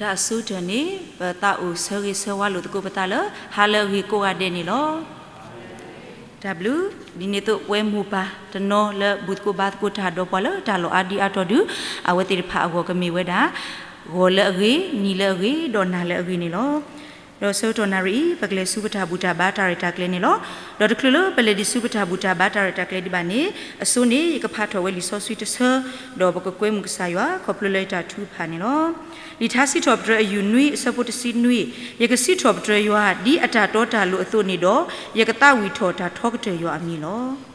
တၢ်အဆိကတၢၢ်န့ၣ် ပသးအိၣ်ဆၢဂ့ၤဆၢဝါလိာ်သကိးပသးလၢ ဟါလၢအဂ့ၤကိးဂၤဒဲးန့ၣ်လီၤ. တၢ်ဘျုး, ဒ်န့ၣ်အသိးပဝဲမိၢ်ပၢ်တနီၤလၢဘူၣ်သကိးဘါသကိးတၢ်ဒီးပှၤလၢတၢ်လီၢ်အါဒံအါတီၤဒုး အဝဲသ့ၣ်တဖၣ်အဂီၢ်ကမ့ၢ်ဝဲဒၣ် ဂီၤလၢအဂ့ၤ, နံၤလၢအဂ့ၤ, ဒီးနၤလၢအဂ့ၤန့ၣ်လီၤ. ဒီးဆၢကတီၢ်နၣ်ရံၣ်အံၤ ပကလဲၤဆူပတၢ်ဘူၣ်တၢ်ဘါတၢ်ရဲၣ်တၢ်ကျဲၤန့ၣ်လီၤ. ဒီးတချုးလၢပလဲၤဒံးဆူပတၢ်ဘူၣ်တၢ်ဘါတၢ်ရဲၣ်တၢ်ကျဲၤဒံးဘၣ်န့ၣ် အဆိန့ၣ် ယကဖးထီၣ်ဝဲလံာ်စီဆှံတဆၢ, ဒီးပကကွဲမုာ်ကစၢ်ယွၤ ခီဖျိလၢယတၢ်ထုကဖၣ်န့ၣ်လီၤ. လံာ်ထါစံးထီၣ်ပတြၢၤအယူၢ်နွံ အဆၢဖိတဆံနွံ, ယကစံးထီၣ်ပတြၢၤယွၤ ဒ်အတၢ်တီတၢ်လိၤအသိးန့ၣ်ဒီး ယကသးဝံၣ်ထီၣ်တၢ်ထီကတၢၢ်ယွၤအမံၤလီၤ.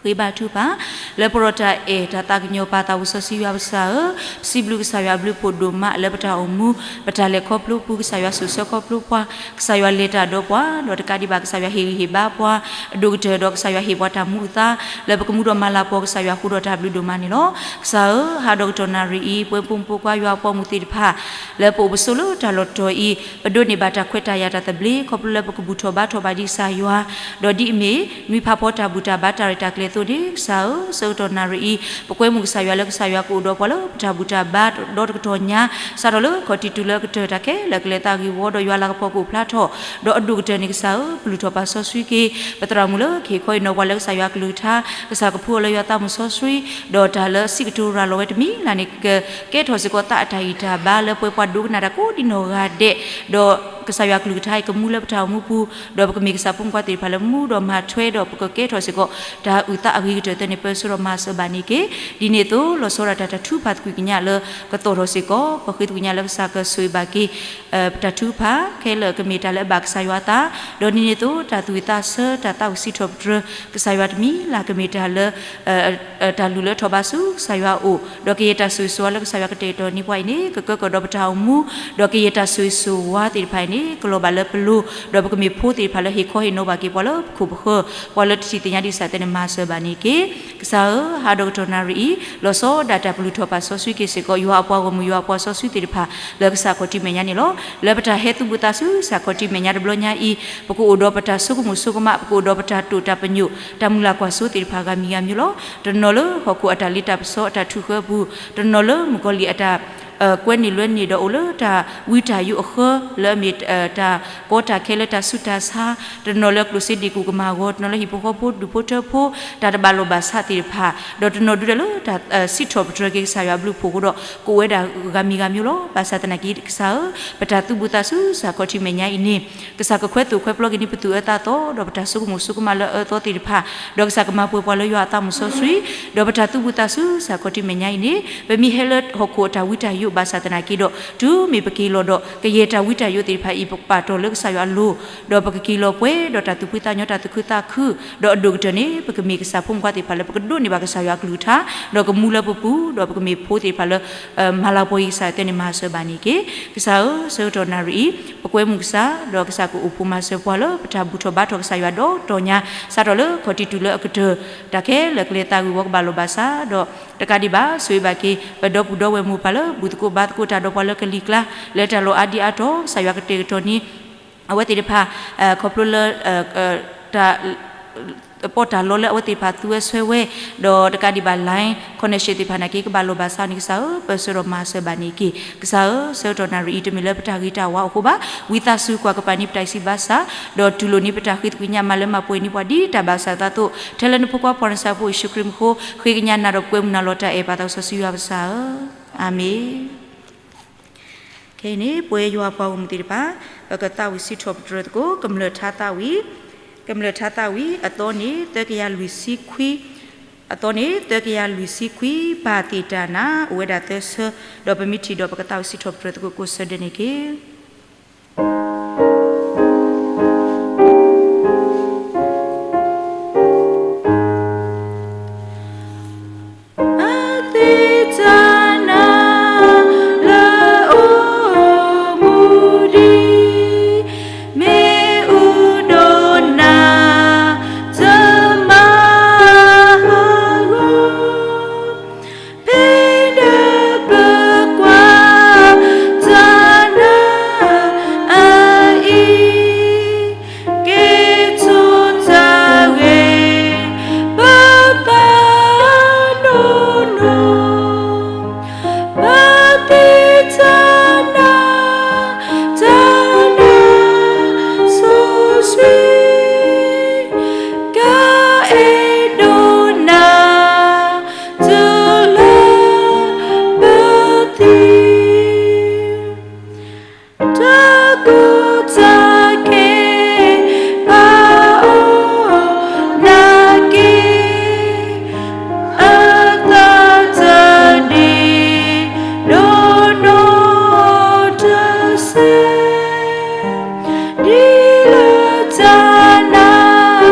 ဃ့ဘါထုကဖၣ်, လၢပရီတၢ်အဲၣ်တၢ်သးကညီၤပာ်သးအိၣ်စီဆှံယွၤပကစၢ်ဧၢ, ပစံးဘျုးကစၢ်ယွၤအဘျုးဖှိၣ်ဒိၣ်မးလၢပတၢ်အိၣ်မူ, ပတၢ်လဲၤခီဖျိပူၤ ကစၢ်ယွၤဆိၣ်ဆၢခီဖျိပှၤ, ကစၢ်ယွၤလဲၤတၢ်ဒီးပှၤ, ဒီးတကးဒံးဘၣ်ကစၢ်ယွၤဟ့ၣ်ဂံၢ်ဟ့ၣ်ဘါပှၤ, အဒိၣ်ကတၢၢ်ဒီးကစၢ်ယွၤဟ့ၣ်ပှၤတၢ်မူအသါ, လၢပကမူဒီးမၤလၤကပီၤကစၢ်ယွၤဃုာ်ဒီးတၢ်ဘျုးဒိၣ်မးန့ၣ်လီၤ. ကစၢ်ဧၢ, ဟါဒီးကတီၢ်နၣ်ရံၣ်အံၤ ပဝဲဖိမုၣ်ဖိခွါယွၤအပှၤမုၣ်သ့ၣ်တဖၣ် လၢပအိၣ်ပဆိးလၢတၢ်လီၢ်တတီၤအံၤ ပဒိးန့ၢ်ဘၣ်တၢ်ခွဲးတၢ်ယာ်တၢ်သဘျ့ ခီဖျိလၢပကဘူၣ်ထီၣ်ဘါထီၣ်ဘၣ်ဒံးကစၢ်ယွၤ, ဒီးဒ်အမ့ၢ် နွံဖးဖီတၢ်ဘူၣ်တၢ်ဘါတၢ်ရဲၣ်တၢ်ကျဲၤအသိးန့ၣ် ကစၢ်ဧၢ, ဆၢကတီၢ်နၣ်ရံၣ်အံၤ ပကွဲမုာ်ကစၢ်ယွၤလၢကစၢ်ယွၤကအိၣ်ဒီးပှၤလၢပတၢ်ဘူၣ်တၢ်ဘါဒီတကတီၢ်ညါ, စးထီၣ်လၢခီၣ်ထံးတုၤလၢအကတၢၢ် တၢ်ခဲလၢာ်ကလဲၤသးဂ့ၢ်ဝီ ဒီးယွၤလၤကပီၤကအိၣ်ဖျါထီၣ်, ဒီးအဒိၣ်ကတၢၢ်န့ၣ်ကစၢ်ဧၢ, ပလုၢ်ထီၣ်ပာ်စီဆှံက့ၤ ပသရၣ်မုၣ်လၢကဟ့ၣ်ခီဟ့ၣ်နီၤပှၤလၢကစၢ်ယွၤအကလုၢ်ကထါ, ကစၢ်ကဖှူအီၤလၢယွၤသးမုၢ်စီဆှံ, ဒီးတၢ်လၢအစံးကတိၤရၤလီၤဝဲတမံၤလၢ်န့ၣ် ကကဲထီၣ်စ့ၢ်ကီးသးအတၢ်ဂံၢ်တၢ်ဘါ လၢပှဲၤပှၤဒိကနၣ်တၢ်ကိးဒံနီၢ်ဂၤဒဲး, ဒီးကစၢ်ယွၤအကလုၢ်ကထါအံၤကမူလၢပတၢ်အိၣ်မူပူၤ, ဒီးပကမ့ၢ်ကစၢ်ဖိမုၣ်ခွါသ့ၣ်တဖၣ်လၢမူဒီးမၤထွဲဒီး ပကကဲထီၣ်စ့ၢ်ကီး တၢ်အုၣ်သးအဂ့ၤကတၢၢ်သၢန့ၣ် ပၢဆှၢဒီးမၤစၢၤဘၣ်န့ၣ်က့ၤ, ဒ်န့ၣ်အသိး လီၤဆီဒၣ်တၢ်တၢ်ထုကဖၣ်သကွံာ်ကညးလၢ ကသီၣ်ထီၣ်စ့ၢ်ကီး ပဃ့သကွံာ်ကညးလၢကစၢ်ကဆိၣ်ဂ့ၤဘၣ်က့ၤ ပတၢ်ထုကဖၣ် ခဲလၢာ်ကမ့ၢ်တၢ်လၢအဘၣ်ကစၢ်ယွၤအသး, ဒီးဒ်န့ၣ်အသိး တၢ်သူၣ်ဝံၣ်သးဆၢ တၢ်သးဝံၣ်စံးထီၣ်ပတြၢၤ ကစၢ်ယွၤတမံၤလၢ်ကမ့ၢ်တၢ်လၢ တၢ်လုၢ်လၢထီၣ်ဘးဆူကစၢ်ယွၤအအိၣ်, ဒီးကယဲၢ်တၢ်ဆိၣ်ဂ့ၤဆိၣ်ဝါလၢကစၢ်ယွၤကတဲာ်ကတီၤန့ၢ်ပှၤအံၤန့ၣ် ကကၢကီၢ်ဒီးပတၢ်အိၣ်မူ, ဒီးကယဲၢ်တၢ်ဆိၣ်ဂ့ၤဆိၣ်ဝါသ့ၣ်တဖၣ်အံၤန့ၣ် ကလီၤဘၣ်လၢပလိၤ, ဒီးပကမ့ၢ်ဖိသ့ၣ်တဖၣ်လၢဟ့ၣ်ခီဟ့ၣ်နီၤဘၣ်က့ၤပှၤလၢပခိၣ်ပဃၢၤ, ပှၤလၢတထံၣ်သ့ၣ်ညါဒံးကစၢ်သၢန့ၣ် မၤစၢၤဘၣ်န့ၣ်က့ၤ, ကစၢ်ဧၢ, ဟါဒီးကတီၢ်နၣ်ရံၣ်အံၤ လီၤဆီဒၣ်တၢ်ပလုၢ်ထီၣ်ပာ်စီဆှံက့ၤစ့ၢ်ကီး ယွၤအပှၤဂီၢ်မုၢ် ယွၤအပှၤစီဆှံသ့ၣ်တဖၣ် လၢကစၢ်ခီၣ်ထံးမဲာ်ညါန့ၣ်လီၤ. လၢပတၢ်ဟဲသူၣ်ဘၣ်သးဆူကစၢ်ခီၣ်ထံးမဲာ်ညါတဘျီညါအံၤ ပကအိၣ်ဒီးပတၢ်ဆိကမိၣ်ဆိကမး, ပကအိၣ်ဒီးပတၢ်တိာ်တၢ်ပညိၣ် တၢ်မုၢ်လၢ်ကွၢ်စိသ့ၣ်တဖၣ်ဂၤမံၤဂၤမံၤလီၤ. တနီၤလၢဟီၣ်ခိၣ်အတၢ်လ့တၢ်ပစီအတၢ်ထုးဃၢအပူၤ, တနီၤလၢမုၣ်ကီၤလံၢ်အတၢ် ကွဲန့ၢ်လွဲန့ၢ်ဒီးအိၣ်လၢတၢ်ဝံတၢ်ယိးအဃၢ လၢအမ့ၢ်တၢ်ကီတၢ်ခဲလၢတၢ်ဆူးတၢ်ဆါ, တနီၤလၢကျိၣ်စ့ဒံၣ်ကူၣ်ကမၢ်အဂီၢ်, တနီၤလၢဟံၣ်ဖိဃီဖိဒူၣ်ဖိထၢဖိ တၢ်တဘၣ်လိာ်ဘၣ်စးသ့ၣ်တဖၣ်, ဒီးတနီၤဒုးဒီးလၢတၢ်စံးထီၣ်ပတြၢၤက့ၤကစၢ်ယွၤအဘျုးအဖှိၣ်အဃိဒီး ကအိၣ်ဝဲဒၣ်ဂၤမံၤဂၤမံၤလီၤ. ဘၣ်ဆၣ်သနာ်က့ ကစၢ်ဧၢ, ပတၢ်သူၣ်ဘၣ်သးဆူကစၢ်ခီၣ်ထံးမဲာ်ညါအံၤန့ၣ် ကစၢ်ကခွဲသိၣ်ခွဲပျီက့ၤန့ၢ်ပသူၣ်အၢသးသီ ဒီးပတၢ်ဆိကမိၣ်ဆိကမးလၢအအၢအသီသ့ၣ်တဖၣ်, ဒီးကစၢ်ကမၤပှဲၤပှၤလၢယွၤအသးမုၢ်စီဆှံ, ဒီးပတၢ်သူၣ်ဘၣ်သးဆူကစၢ်ခီၣ်ထံးမဲာ်ညါအံၤန့ၣ် ပမ့ၢ်ဟဲလၢဟီၣ်ခိၣ်အတၢ်ဝံတၢ်ယိးဘၣ်ဆၣ်သနာ်က့ဒီး တုၤမ့ၢ်ပက့ၤလီၤဒီး ကယဲၢ်တၢ်ဝံတၢ်ယိးသ့ၣ်တဖၣ်အံၤ ပကပာ်တီၢ်လၢကစၢ်ယွၤအလိၤ, ဒီးပကက့ၤလီၤပှဲၤဒီးတၢ်သူၣ်ဖှံသးညီ တၢ်သူၣ်ခုသးခု, ဒီးအဒိၣ်ကတၢၢ်န့ၣ် ပကမ့ၢ်ကစၢ်ဖိမုၣ်ခွါသ့ၣ်တဖၣ်လၢပကဒိးန့ၢ်ဘၣ်ကစၢ်ယွၤအကလုၢ်ကထါ, ဒီးကမူလၢပပူၤ, ဒီးပကမ့ၢ်ဖိသ့ၣ်တဖၣ်လၢ မၤလၤကပီၤက့ၤကစၢ်ယွၤသၢန့ၣ် မၤစၢၤဘၣ်န့ၣ်က့ၤ. ကစၢ်ဧၢ, ဆၢကတီၢ်နၣ်ရံၣ်အံၤ ပကွဲမုာ်ကစၢ်, ဒီးကစၢ်ကအိၣ်ဖှိၣ်မၤစၢၤပှၤလၢပတၢ်ဘူၣ်ထီၣ်ဘါထီၣ်ကစၢ်ယွၤဒီးတီၢ်ညါ, စးထီၣ်လၢခီၣ်ထံးတုၤလၢအကတၢၢ်, တၢ်ခဲလၢာ်ကလဲၤသးဂ့ၢ်ဝီကဘၣ်လိာ်ဘၣ်စး, ဒီးတကးဒံးဘၣ် ဆိၣ်ဂ့ၤဘၣ်က့ၤ ပဒီပုၢ်ဒီဝဲၢ်မိၢ်ပၢ်လၢ ဘူၣ်သကိးဘါသကိးတၢ်ဒီးပှၤလၢကလံၤကျါ, လၢတၢ်လီၢ်အါဒံအါတီၤ ကစၢ်ယွၤကတဲာ်ကတီၤန့ၢ် အဝဲသ့ၣ်တဖၣ်, ခီဖျိလၢ တၢ် ပီးတၢ်လီလၢအဝဲသ့ၣ်တဖၣ်သူဝဲစွဲဝဲ, ဒီးတကးဒံးဘၣ် line connection သ့ၣ်တဖၣ်နာ်က့ ကဘၣ်လိာ်ဘၣ်စးန့ၣ် ကစၢ်ဧၢ, ပၢဆှၢဒီးမၤစၢၤဘၣ်န့ၣ်က့ၤ. ကစၢ်ဧၢ, ဆၢကတီၢ်နၣ်ရံၣ်အံၤ တမ့ၢ်လၢပတၢ်ဂ့ၤတၢ်ဝါအဃိဘၣ်. ဝံသးစူၤကွၢ်ကပၤန့ၢ်ပတၢ်ဂံၢ်စၢ်ဘါစၢ်, ဒီးတူၢ်လိာ်န့ၢ်ပတၢ်ဃ့သကွံာ်ညါမၤလၢမၤပှဲၤန့ၢ်ပှၤဒ်တၢ်ဘၣ်ဆၢသးအသိး, ထဲလၢနဖိခွါပှၤနၢ်စၢ်ဖိယ့ၣ်ၡူးခရံာ်မူအဃိ, ဃ့ကညးနၤဒီးကွဲမုာ်နၤလီၤတၢ်အဲၣ်ပၢ်သးစီဆှံယွၤပကစၢ်ဧၢ, အၤမ့ၣ်. ခဲအံၤန့ၣ် ပဝဲယွၤပှၤဂီၢ်မုၢ်သ့ၣ်တဖၣ် ပကသးဝံၣ်စံးထီၣ်ပတြၢၤသကိး ကမျၢၢ်ထါသးဝံၣ်, ကမျၢၢ်ထါသးဝံၣ် အသီန့ၣ် သၢကယၤလွံၢ်ဆံခွံ, အသီန့ၣ် သၢကယၤလွံၢ်ဆံခွံ, ပၢ်သ့ၣ်တၢ်နါ အိၣ်ဝဲဒၣ်သၢဆၢ, ဒီးပမ့ၢ်ထံၣ်ဒီးပကသးဝံၣ်စံးထီၣ်ပတြၢၤသကိးကိးဆၢဒဲးန့ၣ်တက့ၢ်. အသ့ၣ်တၢ်နါ လၢအိၣ်မူဒံး မ့ၢ်အူဒိၣ်နၢ် တမၤဟးဂီၤ ဖဲဒၣ်ပကွၢ်တၢ်နါ တၢ်နါ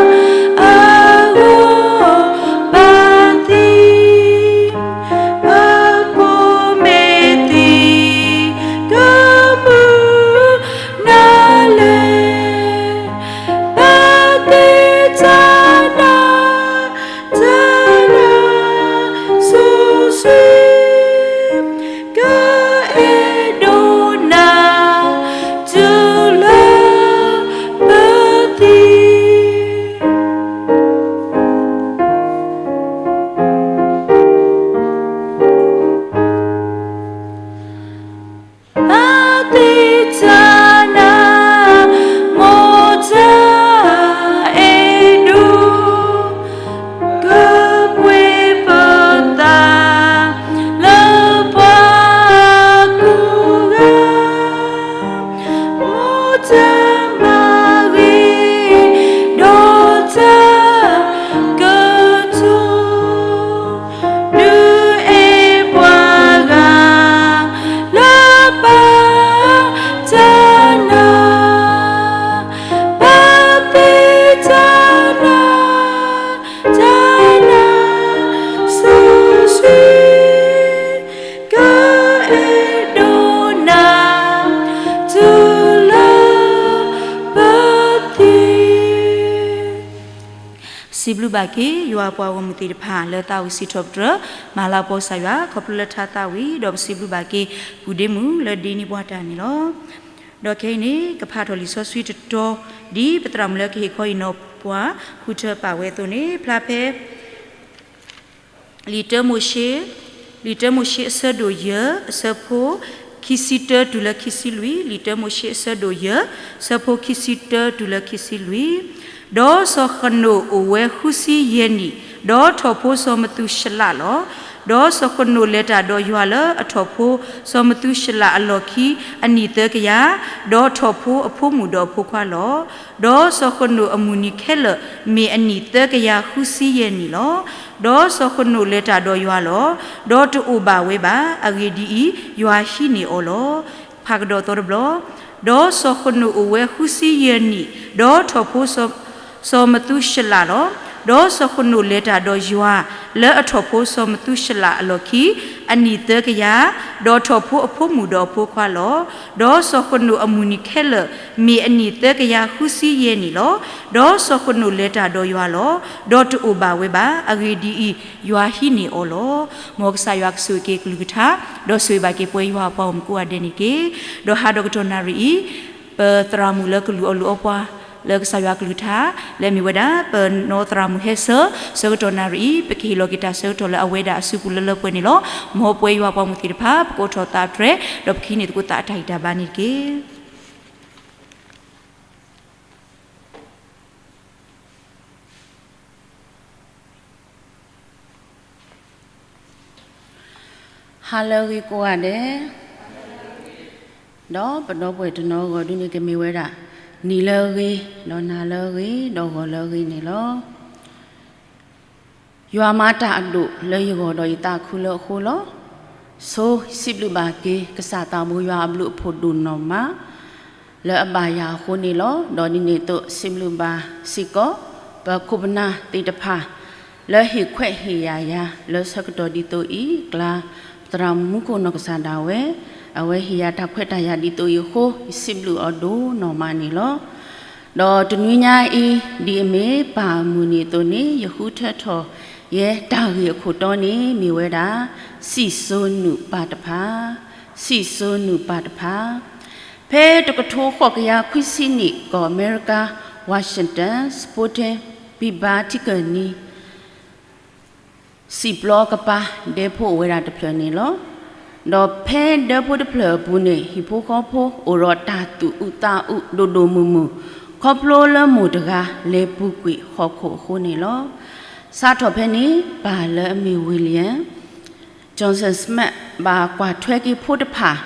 အဂီၢ် ဘၣ်သ့ၣ် အဖိမ့ၢ်သံ ကမုၢ်နၤလဲၣ်, ဘၣ်သ့ၣ်တၢ်နါ တၢ်နါစီဆှံ ကအဲၣ်ဒိးနၤ တုၤလၢပသံ ဘၣ်သ့ၣ်တၢ်နါ မ်တၢ်အဲၣ်ဒိး ကပှ့ၤပသး လၢပှၤကိးဂၤ မ်တၢ်မၤဂ့ၤ ဒီးတၢ်ကတိၤ ဒုးအဲၣ်ပှၤဂၤ လၢပၢ်တၢ်နါ ဘၣ်သ့ၣ်တၢ်နါ တၢ်နါစီဆှံ ကအဲၣ်ဒိးနၤ တုၤလၢပသံ ပစံးဘျုးဘၣ်က့ၤ ယွၤအပှၤဂီၢ်မုၢ်သ့ၣ်တဖၣ် လၢသးဝံၣ်စံးထီၣ်ပတြၢၤ မၤလၤကပီၤကစၢ်ယွၤ ခီဖျိလၢထါသးဝံၣ် ဒီးပစံးဘျုးဘၣ်က့ၤ ပုၢ်ဒ့မုၣ် လၢဒ့န့ၢ်ပှၤတၢ်န့ၣ်လီၤ. ဒီးခဲအံၤန့ၣ် ကဖးထီၣ်လံာ်စီဆှံတတီၤ ဒ်ပသရၣ်မုၣ်လၢကဟ့ၣ်ခီအံၤနီၤပှၤ ဃုထၢပာ်ဝဲအသိးန့ၣ် ဖျါဖဲ လံာ်တၢမိၤၡ့, လံာ်တၢမိၤၡ့အဆၢဒိၣ်ယဲၢ် အဆၢဖိ ခံဆံတၢတုၤလၢခံဆံလွံၢ်, လံာ်တၢမိၤၡ့အဆၢဒိၣ်ယဲၢ် အဆၢဖိခံဆံတၢတုၤလၢခံဆံလွံၢ်, ဒီးစီၤဃနိၣ်အိၣ်ဝဲဃုဆံယဲၢ်နံၣ်, ဒီးထီၣ်ဖိစီၤမသူၤၡလးလီၤ. ဒီးစီၤဃနိၣ်လဲၤတၢ်ဒီးယွၤလၢအထီၣ်ဖိစီၤမသူၤၡလးအလီၢ်ခံ အနံၣ်သၢကယၤ, ဒီးထီၣ်ဖိအဖိမုၣ်ဒီးအဖိခွါလီၤ. ဒီးစီၤဃနိၣ်အမုၢ်နံၤခဲလၢာ် မ့ၢ်အနံၣ်သၢကယၤဃုဆံယဲၢ်နံၣ်လီၤ. ဒီးစီၤဃနိၣ်လဲၤတၢ်ဒီးယွၤလီၤ. ဒီးတအိၣ်ဘၣ်ဝဲဘၣ်. အဂ့ၢ်ဒ်အံၤ, ယွၤဟံးန့ၢ်အီၤလီၤ. ဖးကဒီးသီတဘျီ. ဒီးစီၤဃနိၣ်အိၣ်ဝဲဃုဆံယဲၢ်နံၣ်, ဒီးထီၣ်ဖိစီၤ စီၤမသူၤၡလးလီၤ. ဒီးစီၤဃနိၣ်လဲၤတၢ်ဒီးယွၤ လၢအထီၣ်ဖိစီၤမသူၤၡလးအလီၢ်ခံ အနံၣ်သၢကယၤ, ဒီးထီၣ်ဖိအဖိမုၣ်ဒီးအဖိခွါလီၤ. ဒီးစီၤဃနိၣ်အမုၢ်နံၤခဲလၢာ် မ့ၢ်အနံၣ်သၢကယၤဃုဆံယဲၢ်နံၣ်လီၤ. ဒီးစီၤဃနိၣ်လဲၤတၢ်ဒီးယွၤလီၤ. ဒီးတအိၣ်ဘၣ်ဝဲဘၣ်. အဂ့ၢ်ဒ်အံၤ, ယွၤဟံးန့ၢ်အီၤလီၤ. မ်ကစၢ်ယွၤကဆိၣ်ဂ့ၤက့ၤကလုၢ်ကထါ, ဒီးဆိၣ်ဂ့ၤဘၣ်က့ၤပဝဲယွၤအပှၤဂီၢ်မုၢ်ကိးဂၤဒဲးန့ၣ်တက့ၢ်. ဒီးဟးဒီးကတီၢ်နၣ်ရံၣ်အံၤ, ပသရၣ်မုၣ်လၢကလူၤအီၣ်လူၤအီပှၤ လၢကစၢ်ယွၤကလုၢ်ကထါ လၢအမ့ၢ်ဝဲဒၣ် ပနီၢ်သရၣ်မုၣ်ဟဲဆၢ ဆၢကတီၢ်နၣ်ရံၣ်အံၤ ပကဟ့ၣ်လီၤက့ၤတၢ်ဆၢကတီၢ်လၢအဝဲဒၣ်အစုပူၤလၢလၢပှဲၤပှဲၤန့ၣ်လီၤ. မ်ပဝဲယွၤပှၤဂီၢ်မုၢ်သ့ၣ်တဖၣ် ပကအိးထီၣ်သးတြဲၤ ဒီးပကဟံးန့ၢ်သကိးသးအတၢ်ဂံၢ်တၢ်ဘါန့ၣ်တက့ၢ်. ဟါလၢအဂ့ၤကိးဂၤဒဲး, ဒီးပဒီပုၢ်ဝဲၢ်တနီၤဂီၢ်ဒုန့ၣ်ကမ့ၢ်ဝဲဒၣ် နံၤလၢအဂ့ၤ, ဒီးနၤလၢအဂ့ၤ, ဒီးဂီၤလၢအဂ့ၤန့ၣ်လီၤ. ယွၤမၤတၢ်အဒိၣ်လၢယဂီၢ်ဒီးယသးခုလၢအဃိလီၤ. ဆိစံးဘျုးဘၣ်က့ၤ ကစၢ်သးဘိယွၤအဘျုးအဖှိၣ်ဒိၣ်နီၢ်မး လၢအဘၣ်ယၤအဃိန့ၣ်လီၤ. ဒီးဒ်န့ၣ်အသိးစံးဘျုးဘၣ်စ့ၢ်ကီး ပခိၣ်ပနၢ်သ့ၣ်တဖၣ် လၢဟ့ၣ်ခွဲးဟ့ၣ်ယာ်ယၤ လၢဆၢကတီၢ်ဒ်သိးအံၤအကျါ, ပသရၣ်မုၣ်မူခိၣ်နီၢ်ကစၢ်ဒၣ်ဝဲ အဝဲဟ့ၣ်ယၤတၢ်ခွဲးတၢ်ယာ်ဒ်သိးအံၤအဃိ ယစံးဘျုးအီၤဒိၣ်နီၢ်မးန့ၣ်လီၤ. ဒီးတနွံညါအံၤ ဒ်အမ့ၢ်ပၢ်အမုၢ်နံၤအသိးန့ၣ် ယဃုထၢထီၣ်ယဲတၢ်ဂ့ၢ်အခိၣ်တီန့ၣ် မ့ၢ်ဝဲဒၣ် စံၣ်စိနုာ်ပၢ်တဖၣ်, စံၣ်စိနုာ်ပၢ်တဖၣ်. ဖဲတကထိဃိးကယၤခွံဆံနံၣ် ကီၢ်အမဲရကၤ Washington စပိတ့ ပံဘါထံကၢၢ်နံၤ စံၣ်ပျီကပၤ ဒဲဖိအိၣ်ဝဲဒၣ်တဖျၢၣ်န့ၣ်လီၤ. ဒီးဖဲဒဲဖိတဖျၢၣ်အပူၤန့ၣ် ဟံၣ်ဖိဃီဖိအိၣ်ဒီးတၢ်သူၣ်အုးသးအုးဒိၣ်ဒိၣ်မုၢ်မုၢ် ခီဖျိလၢမိၢ်တဂၤလဲၤပူၤကွံာ်ဟီၣ်ခိၣ်အဃိန့ၣ်လီၤ. စးထီၣ်ဖဲန့ၣ် ပၢ်လၢအမ့ၢ် William Johnson Smith ဘၣ်ကွၢ်ထွဲက့ၤဖိတဖၣ်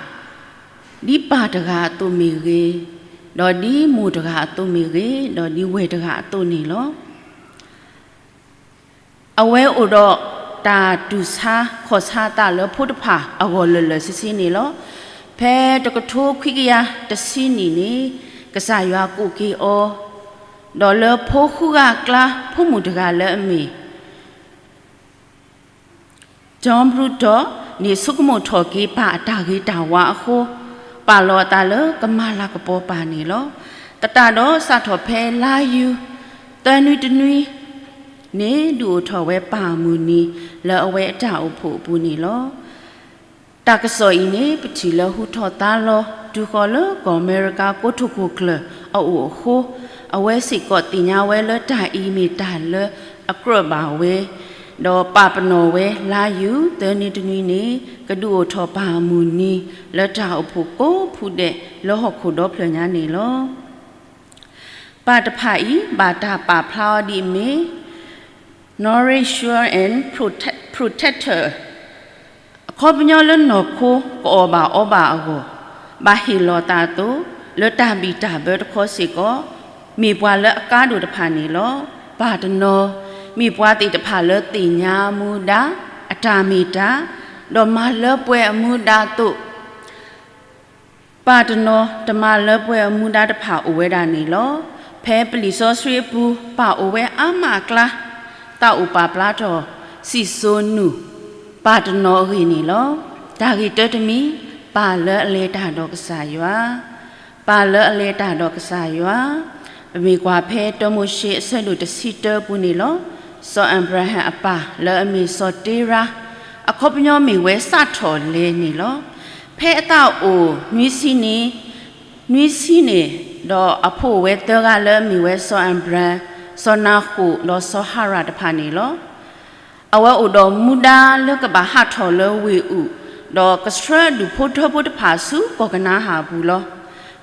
ဒ်ပၢ်တဂၤအသိးမ့ၢ်ဂ့ၤ, ဒီးဒ်မိၢ်တဂၤအသိးမ့ၢ်ဂ့ၤ, ဒီးဒ်ဝဲၢ်တဂၤအသိးန့ၣ်လီၤ. အဝဲအိၣ်ဒီးတၢ်တူၢ်ဆါခီၣ်ဆါသးလၢဖိတဖၣ်အဂီၢ်လၢာ်လၢာ်ဆ့ဆ့န့ၣ်လီၤ. ဖဲတကထိခွံကယၤတဆံနံၣ်န့ၣ် ကစၢ်ယွၤကိးက့ၤအီၤ ဒီးလၢဖိဃုဂၤအကျါ ဖိမုၣ်တဂၤလၢအမ့ၢ် John Bruton န့ၣ် ဆိကမိၣ်ထီၣ်က့ၤပၢ်အတၢ်ဂ့ၤတၢ်ဝါအဃိ, ပာ်လီၤအသးလၢကမၤလၤကပီၤပၢ်န့ၣ်လီၤ. သတးဒီးစးထီၣ်ဖဲလါယူၤ သၢနွံတနွံန့ၣ် ဒုးအိၣ်ထီၣ်ဝဲပၢ်အမုၢ်နံၤလၢအဝဲအတၢ်အိၣ်ဖှိၣ်အပူၤန့ၣ်လီၤ. တၢ်ကစီၣ်အံၤန့ၣ် ပထံၣ်လၢဟူထီၣ်သါလီၤ တုၤဃီၤလၢကီၢ်အမဲရကၤကိတိာ်ခိၣ်ကျၢၢ်အအိၣ်အဃိ, အဝဲစ့ၢ်ကီးသ့ၣ်ညါဝဲလၢတၢ်အံၤမ့ၢ်တၢ်လၢအကြၢးဘၣ်ဝဲ, ဒီးပာ်ပနီၣ်ဝဲလါယူၤ သၢနွံတနွံန့ၣ် ကဒုးအိၣ်ထီၣ်ပၢ်အမုၢ်နံၤ လၢတၢ်အိၣ်ဖှိၣ်ကိးဖုဒဲးလၢဟီၣ်ခိၣ်ဒီဖျၢၣ်ညါန့ၣ်လီၤ. ပၢ်တဖၣ်အံၤ ဘၣ်တၢ်ပာ်ဖျါအီၤဒ်အမ့ၢ် Nourisher and Protector အခီပညီလၢနီၢ်ခိကအီၣ်ဘၣ်အီဘၣ်အဂီၢ်, ဘၣ်ဟ့ၣ်လီၤသးအသိး လၢတၢ်ဘံၣ်တၢ်ဘၢတခီစ့ၢ်ကီး, မ့ၢ်ပှၤလၢအကါဒိၣ်တဖၣ်န့ၣ်လီၤ. ပၢ်တနီၤ မ့ၢ်ပှၤသ့ၣ်တဖၣ်လၢသ့ၣ်ညါအမူဒါ အတၢ်မ့ၢ်တၢ်, ဒီးမၤလၢပှဲၤအမူဒါအသိး ပၢ်တနီၤ တမၤလၢပှဲၤအမူဒါတဖၣ်အိၣ်ဝဲဒၣ်န့ၣ်လီၤ. ဖဲပလံာ်စီဆှံအပူၤ ပၢ်အိၣ်ဝဲအါမးအကျါ, သးအိၣ်ပာ်ဖျါထီၣ် စံၣ်စိၤနူၢ် ပၢ်တနီၤအဂ့ၢ်န့ၣ်လီၤ. တၢ်ဂ့ၢ်တၢတမံၤ, ပၢ်လၢအလဲၤတၢ်ဒီးကစၢ်ယွၤ ပၢ်လၢအလဲၤတၢ်ဒီးကစၢ်ယွၤ, ပမ့ၢ်ကွၢ်ဖဲတၢမိၤၡ့အဆၢဒိၣ်တဆံတၢပူၤန့ၣ်လီၤ. စီၤအၤဘြၤဟၣ်အပၢ်လၢအမ့ၢ်စီၤတ့ရါ, အခီပညီမ့ၢ်ဝဲစးထီၣ်လဲၤန့ၣ်လီၤ. ဖဲအသးအိၣ်နွံဆံန့ၣ်, နွံဆံန့ၣ်, ဒီးအဖိအိၣ်ဝဲသၢဂၤလၢအမ့ၢ်ဝဲစီၤအၤဘြၤဟၣ်, စီၤနၤဃိၣ် ဒီးစီၤဟၤရၣ်တဖၣ်န့ၣ်လီၤ. အဝဲအိၣ်ဒီးမူဒါလၢကဘၣ်ဟးထီၣ်လၢဝ့ၢ်အူၣ်, ဒီးကဆှၢဒူၣ်ဖိထၢဖိတဖၣ်ဆူကီၢ်ကနၤဧၣ်အပူၤလီၤ.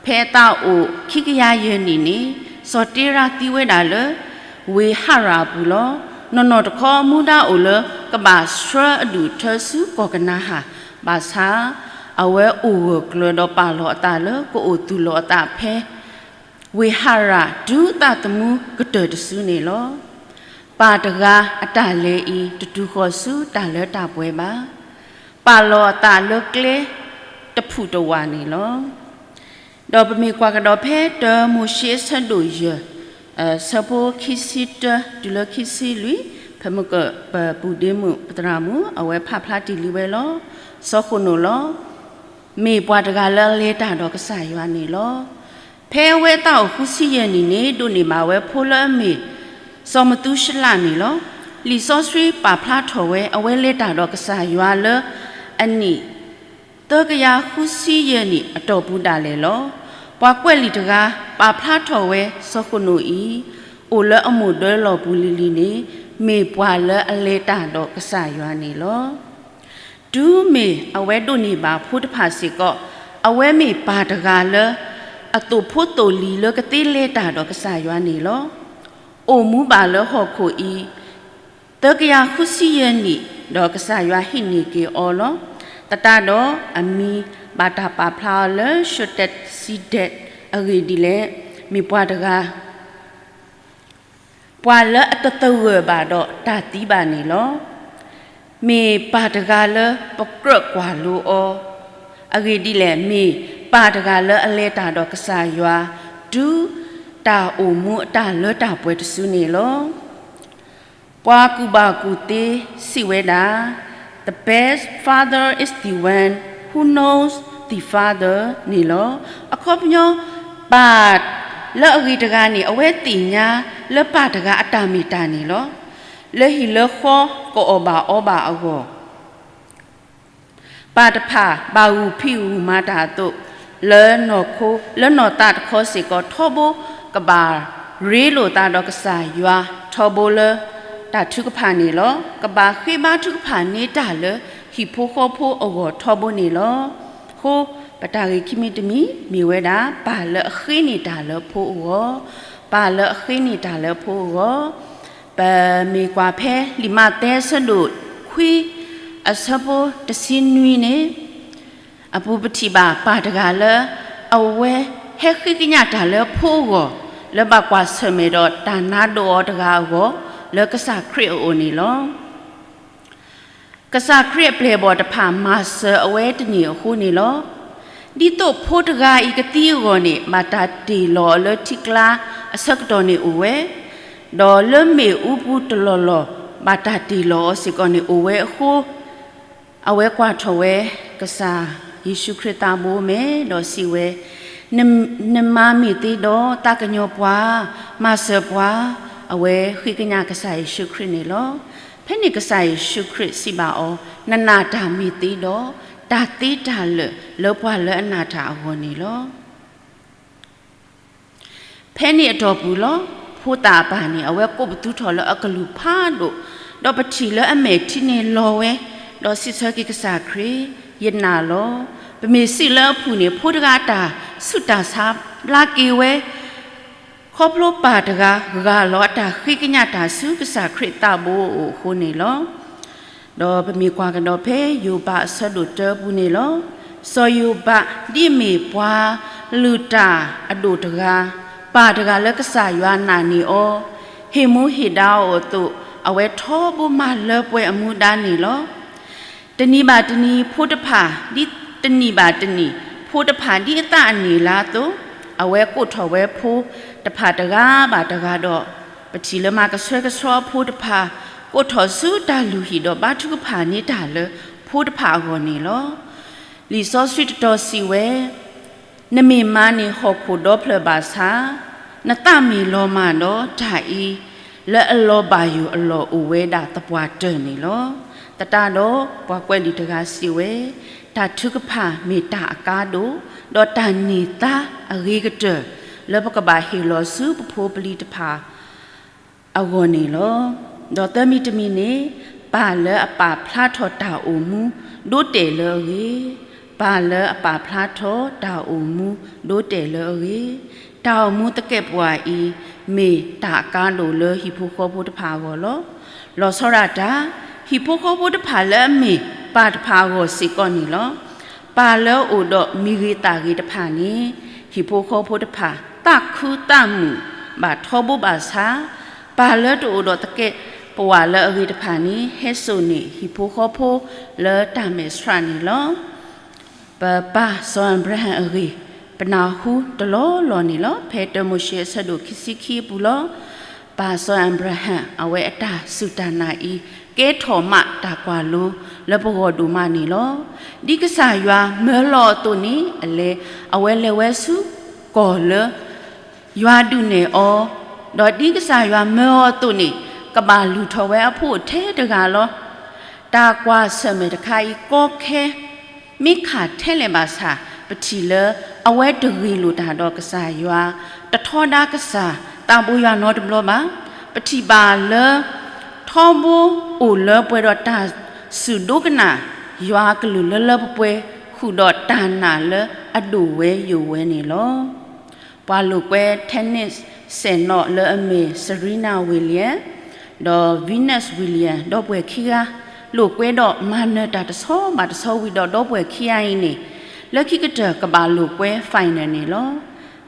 ဖဲအသးအိၣ်ခံကယၤယဲၢ်နံၣ်န့ၣ်, စီၤတ့ရါသံဝဲဒၣ်လၢ ဝ့ၢ်ဟၤရၣ်အပူၤလီၤ. နီၢ်နီၢ်တခီမူဒါအိၣ်လၢကဘၣ်ဆှၢအဒူၣ်အထၢဆူကီၢ်ကနၤဧၣ်, ဘၣ်ဆၣ် အဝဲအိၣ်ဂၢၢ်ကျၢၤဒီးပာ်လီၤအသးလၢကအိၣ်သူၣ်လီၤအသးဖဲ ဝ့ၢ်ဟၤရၣ်တုၤအသးသမူကတၢၢ်တစုန့ၣ်လီၤ. ပၢ်တဂၤအတၢ်လဲၤအံၤတတုၤဃီၤဆူတၢ်လၢတၢ်ပှဲၤဘၣ်. ပာ်လီၤအသးလၢကျဲတဖုၣ်တဝၢ်န့ၣ်လီၤ. ဒီးပမ့ၢ်ကွၢ်ကဒီးဖဲတၢမိၤၡ့အဆၢဒိၣ်ယဲၢ်, ဆၢဖိခံဆံတၢတုၤလၢခံဆံလွံၢ်, ဖဲမုၢ်ကပပူၤဒ့မုၣ်ပသရၣ်မုၣ် အဝဲဖးဖျါတ့ၢ်လံဝဲလီၤ. စီၤဃနိၣ်လီၤ. မ့ၢ်ပှၤတဂၤလၢအလဲၤတၢ်ဒီးကစၢ်ယွၤန့ၣ်လီၤ. ဖဲအဝဲသးအိၣ်ဃုဆံယဲၢ်နံၣ်န့ၣ် ဒိးန့ၢ်ဘၣ်ဝဲဖိလၢအမ့ၢ် စီၤမသူၤၡလးန့ၣ်လီၤ. လံာ်စီဆှံပာ်ဖျါထီၣ်ဝဲ အဝဲလဲၤတၢ်ဒီးကစၢ်ယွၤလၢ အနံၣ် သၢကယၤဃုဆံယဲၢ်နံၣ်အတီၢ်ပူၤဒၣ်လဲာ်လီၤ. ပှၤကွဲးလံာ်တဂၤ ပာ်ဖျါထီၣ်ဝဲ စီၤဃနိၣ်အံၤ အိၣ်လၢအမိၢ်ဒၢလီၢ်ပူၤလံၤလံၤန့ၣ် မ့ၢ်ပှၤလၢအလဲၤတၢ်ဒီးကစၢ်ယွၤန့ၣ်လီၤ. တုၤမ့ၢ်အဝဲဒိးန့ၢ်ဘၣ်ဖိတဖၣ်စ့ၢ်ကီး, အဝဲမ့ၢ်ပၢ်တဂၤလၢ အသိၣ်ဖိသိၣ်လံၤလၢကသ့လဲၤတၢ်ဒီးကစၢ်ယွၤန့ၣ်လီၤ. အိၣ်မူဘၣ်လၢဟီၣ်ခိၣ်အံၤ သၢကယၤဃုဆံယဲၢ်နံၣ် ဒီးကစၢ်ယွၤဟံးန့ၢ်က့ၤအီၤလီၤ. သတးဒီးအမံၤဘၣ်တၢ်ပာ်ဖျါအီၤလၢ ၡတ့းစံဒဲး အဂ့ၢ်ဒ်လဲၣ်, မ့ၢ်ပှၤတဂၤ ပှၤလၢအတသဂၢၢ်ဘၣ်ဒီးတၢ်သံဘၣ်န့ၣ်လီၤ. မ့ၢ်ပၢ်တဂၤလၢပကြၢးကွၢ်လိအီၤ, အဂ့ၢ်ဒ်လဲၣ်, မ့ၢ်ပၢ်တဂၤလၢအလဲၤတၢ်ဒီးကစၢ်ယွၤ တုၤတၢ်အိၣ်မူအတၢ်လၢတၢ်ပှဲၤတစုန့ၣ်လီၤ. ပှၤကူၣ်ဘၣ်ကူၣ်သ့စံးဝဲဒၣ်, The best father is the one who knows the father န့ၣ်လီၤ. အခီပညီ, ပၢ်လၢအဂ့ၤတဂၤန့ၣ် အဝဲသ့ၣ်ညါလၢပၢ်တဂၤအတၢ်မ့ၢ်တၢ်န့ၣ်လီၤ. လၢဟံၣ်လၢဃီကအီၣ်ဘၣ်အီဘၣ်အဂီၢ် ပၢ်တဖၣ်ဘၣ်ဂုာ်ဖံးဂုာ်မၤတၢ်အသိး, လၢနီၢ်ခိ လၢနီၢ်သးတခီစ့ၢ်ကီးထီဘိ ကဘၣ်ရ့လိာ်သးဒီးကစၢ်ယွၤထီဘိလၢတၢ်ထုကဖၣ်န့ၣ်လီၤ. ကဘၣ်ဃ့ဘါထုကဖၣ်န့ၢ်တၢ်လၢဟံၣ်ဖိဃီဖိအဂီၢ်ထီဘိန့ၣ်လီၤ. အဃိ ပတၢ်ဂ့ၢ်ခံမံၤတမံၤ မ့ၢ်ဝဲဒၣ် ပၢ်လၢအဃ့န့ၢ်တၢ်လၢဖိအဂီၢ်, ပၢ်လၢအဃ့န့ၢ်တၢ်လၢဖိအဂီၢ်. ပမ့ၢ်ကွၢ်ဖဲလံာ်မးသဲအဆၢဒိၣ်ခွံ အဆၢဖိတဆံနွံန့ၣ် အပူၤပထံၣ်ဘၣ်ပၢ်တဂၤလၢ အဝဲဟဲဃ့ကညးတၢ်လၢဖိအဂီၢ်, လၢဘၣ်ကွၢ်ဆၢၣ်မဲာ်ဒီးတၢ်နါဒိးအီၤတဂၤအဂီၢ်, လၢကစၢ်ခရံာ်အအိၣ်န့ၣ်လီၤ. ကစၢ်ခရံာ်အပျဲၢ်အဘီၣ်တဖၣ်မၤစၢၤအဝဲတန့ၢ်အဃိန့ၣ်လီၤ. ဒ်သိးဖိတဂၤအံၤကသံအဂီၢ်န့ၣ် ဘၣ်တၢ်တ့ၢ်လီၤအီၤလၢထံကျါ အဆၢကတီၢ်န့ၣ်အိၣ်ဝဲ, ဒီးလၢမ့ၣ်အူပူၤတလီၢ်လီၢ် ဘၣ်တၢ်တ့ၢ်လီၤအီၤစ့ၢ်ကီးန့ၣ်အိၣ်ဝဲအဃိ, အဝဲကွၢ်ထီၣ်ဝဲကစၢ်ယ့ၣ်ၡူးခရံာ်သးဘိမဲာ်ဒီးစံးဝဲ, န, နမၤမ့ၢ်သ့ဒီးသးကညီၤပှၤ, မၤစၢၤပှၤ, အဝဲဃ့ကညးကစၢ်ယ့ၣ်ၡူးခရံာ်န့ၣ်လီၤ. ဖဲန့ၣ်ကစၢ်ယ့ၣ်ၡူးခရံာ်စံးဘၣ်အီၤ, နနာ်တၢ်မ့ၢ်သ့ဒီး, တၢ်သ့တၢ်လၢာ်လၢပှၤလၢအနာ်တၢ်အဂီၢ်န့ၣ်လီၤ. ဖဲန့ၣ်အတီၢ်ပူၤလီၤ. ဖိသၣ်အပၢ်န့ၣ် အဝဲကိးပသူထီၣ်လၢအကလုၢ်ဖးဒိၣ်, ဒီးပထံၣ်လၢအမဲာ်ထံန့ၣ်လီၤဝဲ, ဒီးစံးဆၢက့ၤကစၢ်ခရံာ်, ယနာ်လီၤ. ပမ့ၢ်စံးလၢအဖုၣ်န့ၣ် ဖိတဂၤအတၢ်ဆူးတၢ်ဆါဘျါက့ၤဝဲ, ခီဖျိပၢ်တဂၤဂာ်လီၤအတၢ်ဃ့ကညးတၢ်ဆူကစၢ်ခရံာ်သးဘိအအိၣ်အဃိန့ၣ်လီၤ. ဒီးပမ့ၢ်ကွၢ်ကဒီးဖဲယိၤဘးအဆၢဒိၣ်တၢအပူၤန့ၣ်လီၤ. စီၤယိၤဘးဒ်အမ့ၢ်ပှၤလုၢ်တၢ်အဒိၣ်တဂၤ, ပၢ်တဂၤလၢကစၢ်ယွၤနာ်န့ၢ်အီၤ, ဟ့ၣ်မူဟ့ၣ်ဒါအီၤအသိး, အဝဲထီဘိမၤလၢပှဲၤအမူဒါန့ၣ်လီၤ. တနံၤဘၣ်တနံၤဖိတဖၣ်, ဒ်တနံၤဘၣ်တနံၤ, ဖိတဖၣ်ဒ်အသးအနံၣ်အလါအသိး, အဝဲကိးထီၣ်ဝဲဖိတဖၣ်တဂၤဘၣ်တဂၤဒီး, ပထံၣ်လၢမၤကဆှဲကဆှီအဖိတဖၣ်, ကိးထီၣ်ဆူတၢ်လုၢ်ဟံၣ်ဒီးဘါထုကဖၣ်န့ၢ်တၢ်လၢဖိတဖၣ်အဂီၢ်န့ၣ်လီၤ. လံာ်စီဆှံတတီၤစံးဝဲ, နမ့ၢ်မၤန့ၢ်ဟီၣ်ခိၣ်ဒီဖျၢၣ်ဘၣ်ဆၣ်, နသးမ့ၢ်လီၤမၢ်ဒီးတၢ်အံၤ, လၢအလီၤဘၣ်ယိၣ်အလီၢ်အိၣ်ဝဲဒၣ်သပှၢ်တၢၢ်န့ၣ်လီၤ. သတးဒီးပှၤကွဲးလံာ်တဂၤစံးဝဲ, တၢ်ထုကဖၣ်မ့ၢ်တၢ်အကါဒိၣ်, ဒီးတၢ်န့ၢ်သါအဂ့ၤကတၢၢ်, လၢပကဘၣ်ဟ့ၣ်လီၤဆူပဖိပလံၤတဖၣ် အဂီၢ်န့ၣ်လီၤ. ဒီးသၢမံၤတမံၤန့ၣ်, ပၢ်လၢအပာ်ဖျါထီၣ်တၢ်အိၣ်မူဒိးတဲာ်လၢအဂ့ၤ, ပၢ်လၢအပာ်ဖျါထီၣ်တၢ်အိၣ်မူဒိးတဲာ်လၢအဂ့ၤ, တၢ်အိၣ်မူသကဲးပဝးအံၤ, မ့ၢ်တၢ်အကါဒိၣ်လၢဟံၣ်ဖိဃီဖိတဖၣ်အဂီၢ်လီၤ. လီၤဆီဒၣ်တၢ်, ဟံၣ်ဖိဃီဖိတဖၣ်လၢအမ့ၢ်ပၢ်တဖၣ်အဂီၢ်စ့ၢ်ကီးန့ၣ်လီၤ. ပၢ်လၢအအိၣ်ဒီးမံၤဂ့ၤသးဂ့ၤတဖၣ်န့ၣ်, ဟံၣ်ဖိဃီဖိတဖၣ်သးခုသးမုာ်ဘၣ်ထီဘိဘၣ်ဆၣ်, ပၢ်လၢတအိၣ်ဒီးသကဲးပဝးလၢအဂ့ၤတဖၣ်န့ၣ် ဟဲစိာ်န့ၢ်ဟံၣ်ဖိဃီဖိလၢတၢ်မဲာ်ဆှးန့ၣ်လီၤ. ပပၢ်စီၤအၤဘြၤဟၣ်အဂ့ၢ်, ပနၢ်ဟူတလီၢ်လီၢ်န့ၣ်လီၤ. ဖဲတၢမိၤၡ့အဆၢဒိၣ်ခံဆံခံအပူၤလီၤ. ပၢ်စီၤအၤဘြၤဟၣ် အဝဲအတၢ်စူၢ်တၢ်နာ်အံၤ, ကဲထီၣ်မးတၢ်ကွၢ်လိလၢပဂီၢ်ဒိၣ်မးန့ၣ်လီၤ. ဒ်ကစၢ်ယွၤမၢလီၤအသိးန့ၣ်, အလဲၤ, အဝဲလဲၤဝဲဆူကီၢ်လၢ ယွၤဒုးနဲၣ်အီၤ, ဒီးဒ်ကစၢ်ယွၤမၢအီၤအသိးန့ၣ်, ကဘၣ်လုၢ်ထီၣ်ဝဲအဖိအထဲတဂၤလီၤ. တၢ်ကွၢ်ဆၢၣ်မဲာ်တခါအံၤ ကီခဲ မ့ၢ်ခးထဲလဲၣ်ဘၣ်ဆၣ်, ပထံၣ်လၢအဝဲတဂ့ၤလိာ်တၢ်ဒီးကစၢ်ယွၤ, တထီဒါကစၢ်သးဘိယွၤနီတဘျီဘၣ်. ပထံၣ်ဘၣ်လၢ ထီဘိအိၣ်လၢပှဲၤဒီးတၢ်စူၢ်ဒိကနၣ်ယွၤအကလုၢ်လၢလၢပှဲၤပှဲၤ, ဃုာ်ဒီးတၢ်နာ်လၢအဒိၣ်ဝဲယိာ်ဝဲန့ၣ်လီၤ. ပှၤလိာ်ကွဲ tennis စဲၣ်နီၤလၢအမ့ၢ် Serena Williams ဒီး Venus Williams ဒီပုၢ်ဝဲၢ်ခံဂၤ လိာ်ကွဲဒီးမၤနၢၤတၢ်တဆီဘၣ်တဆီဝံၤဒီး ဒီပုၢ်ဝဲၢ်ခံဂၤအံၤန့ၣ် လၢခံကတၢၢ်ကဘၣ်လိာ်ကွဲ final န့ၣ်လီၤ.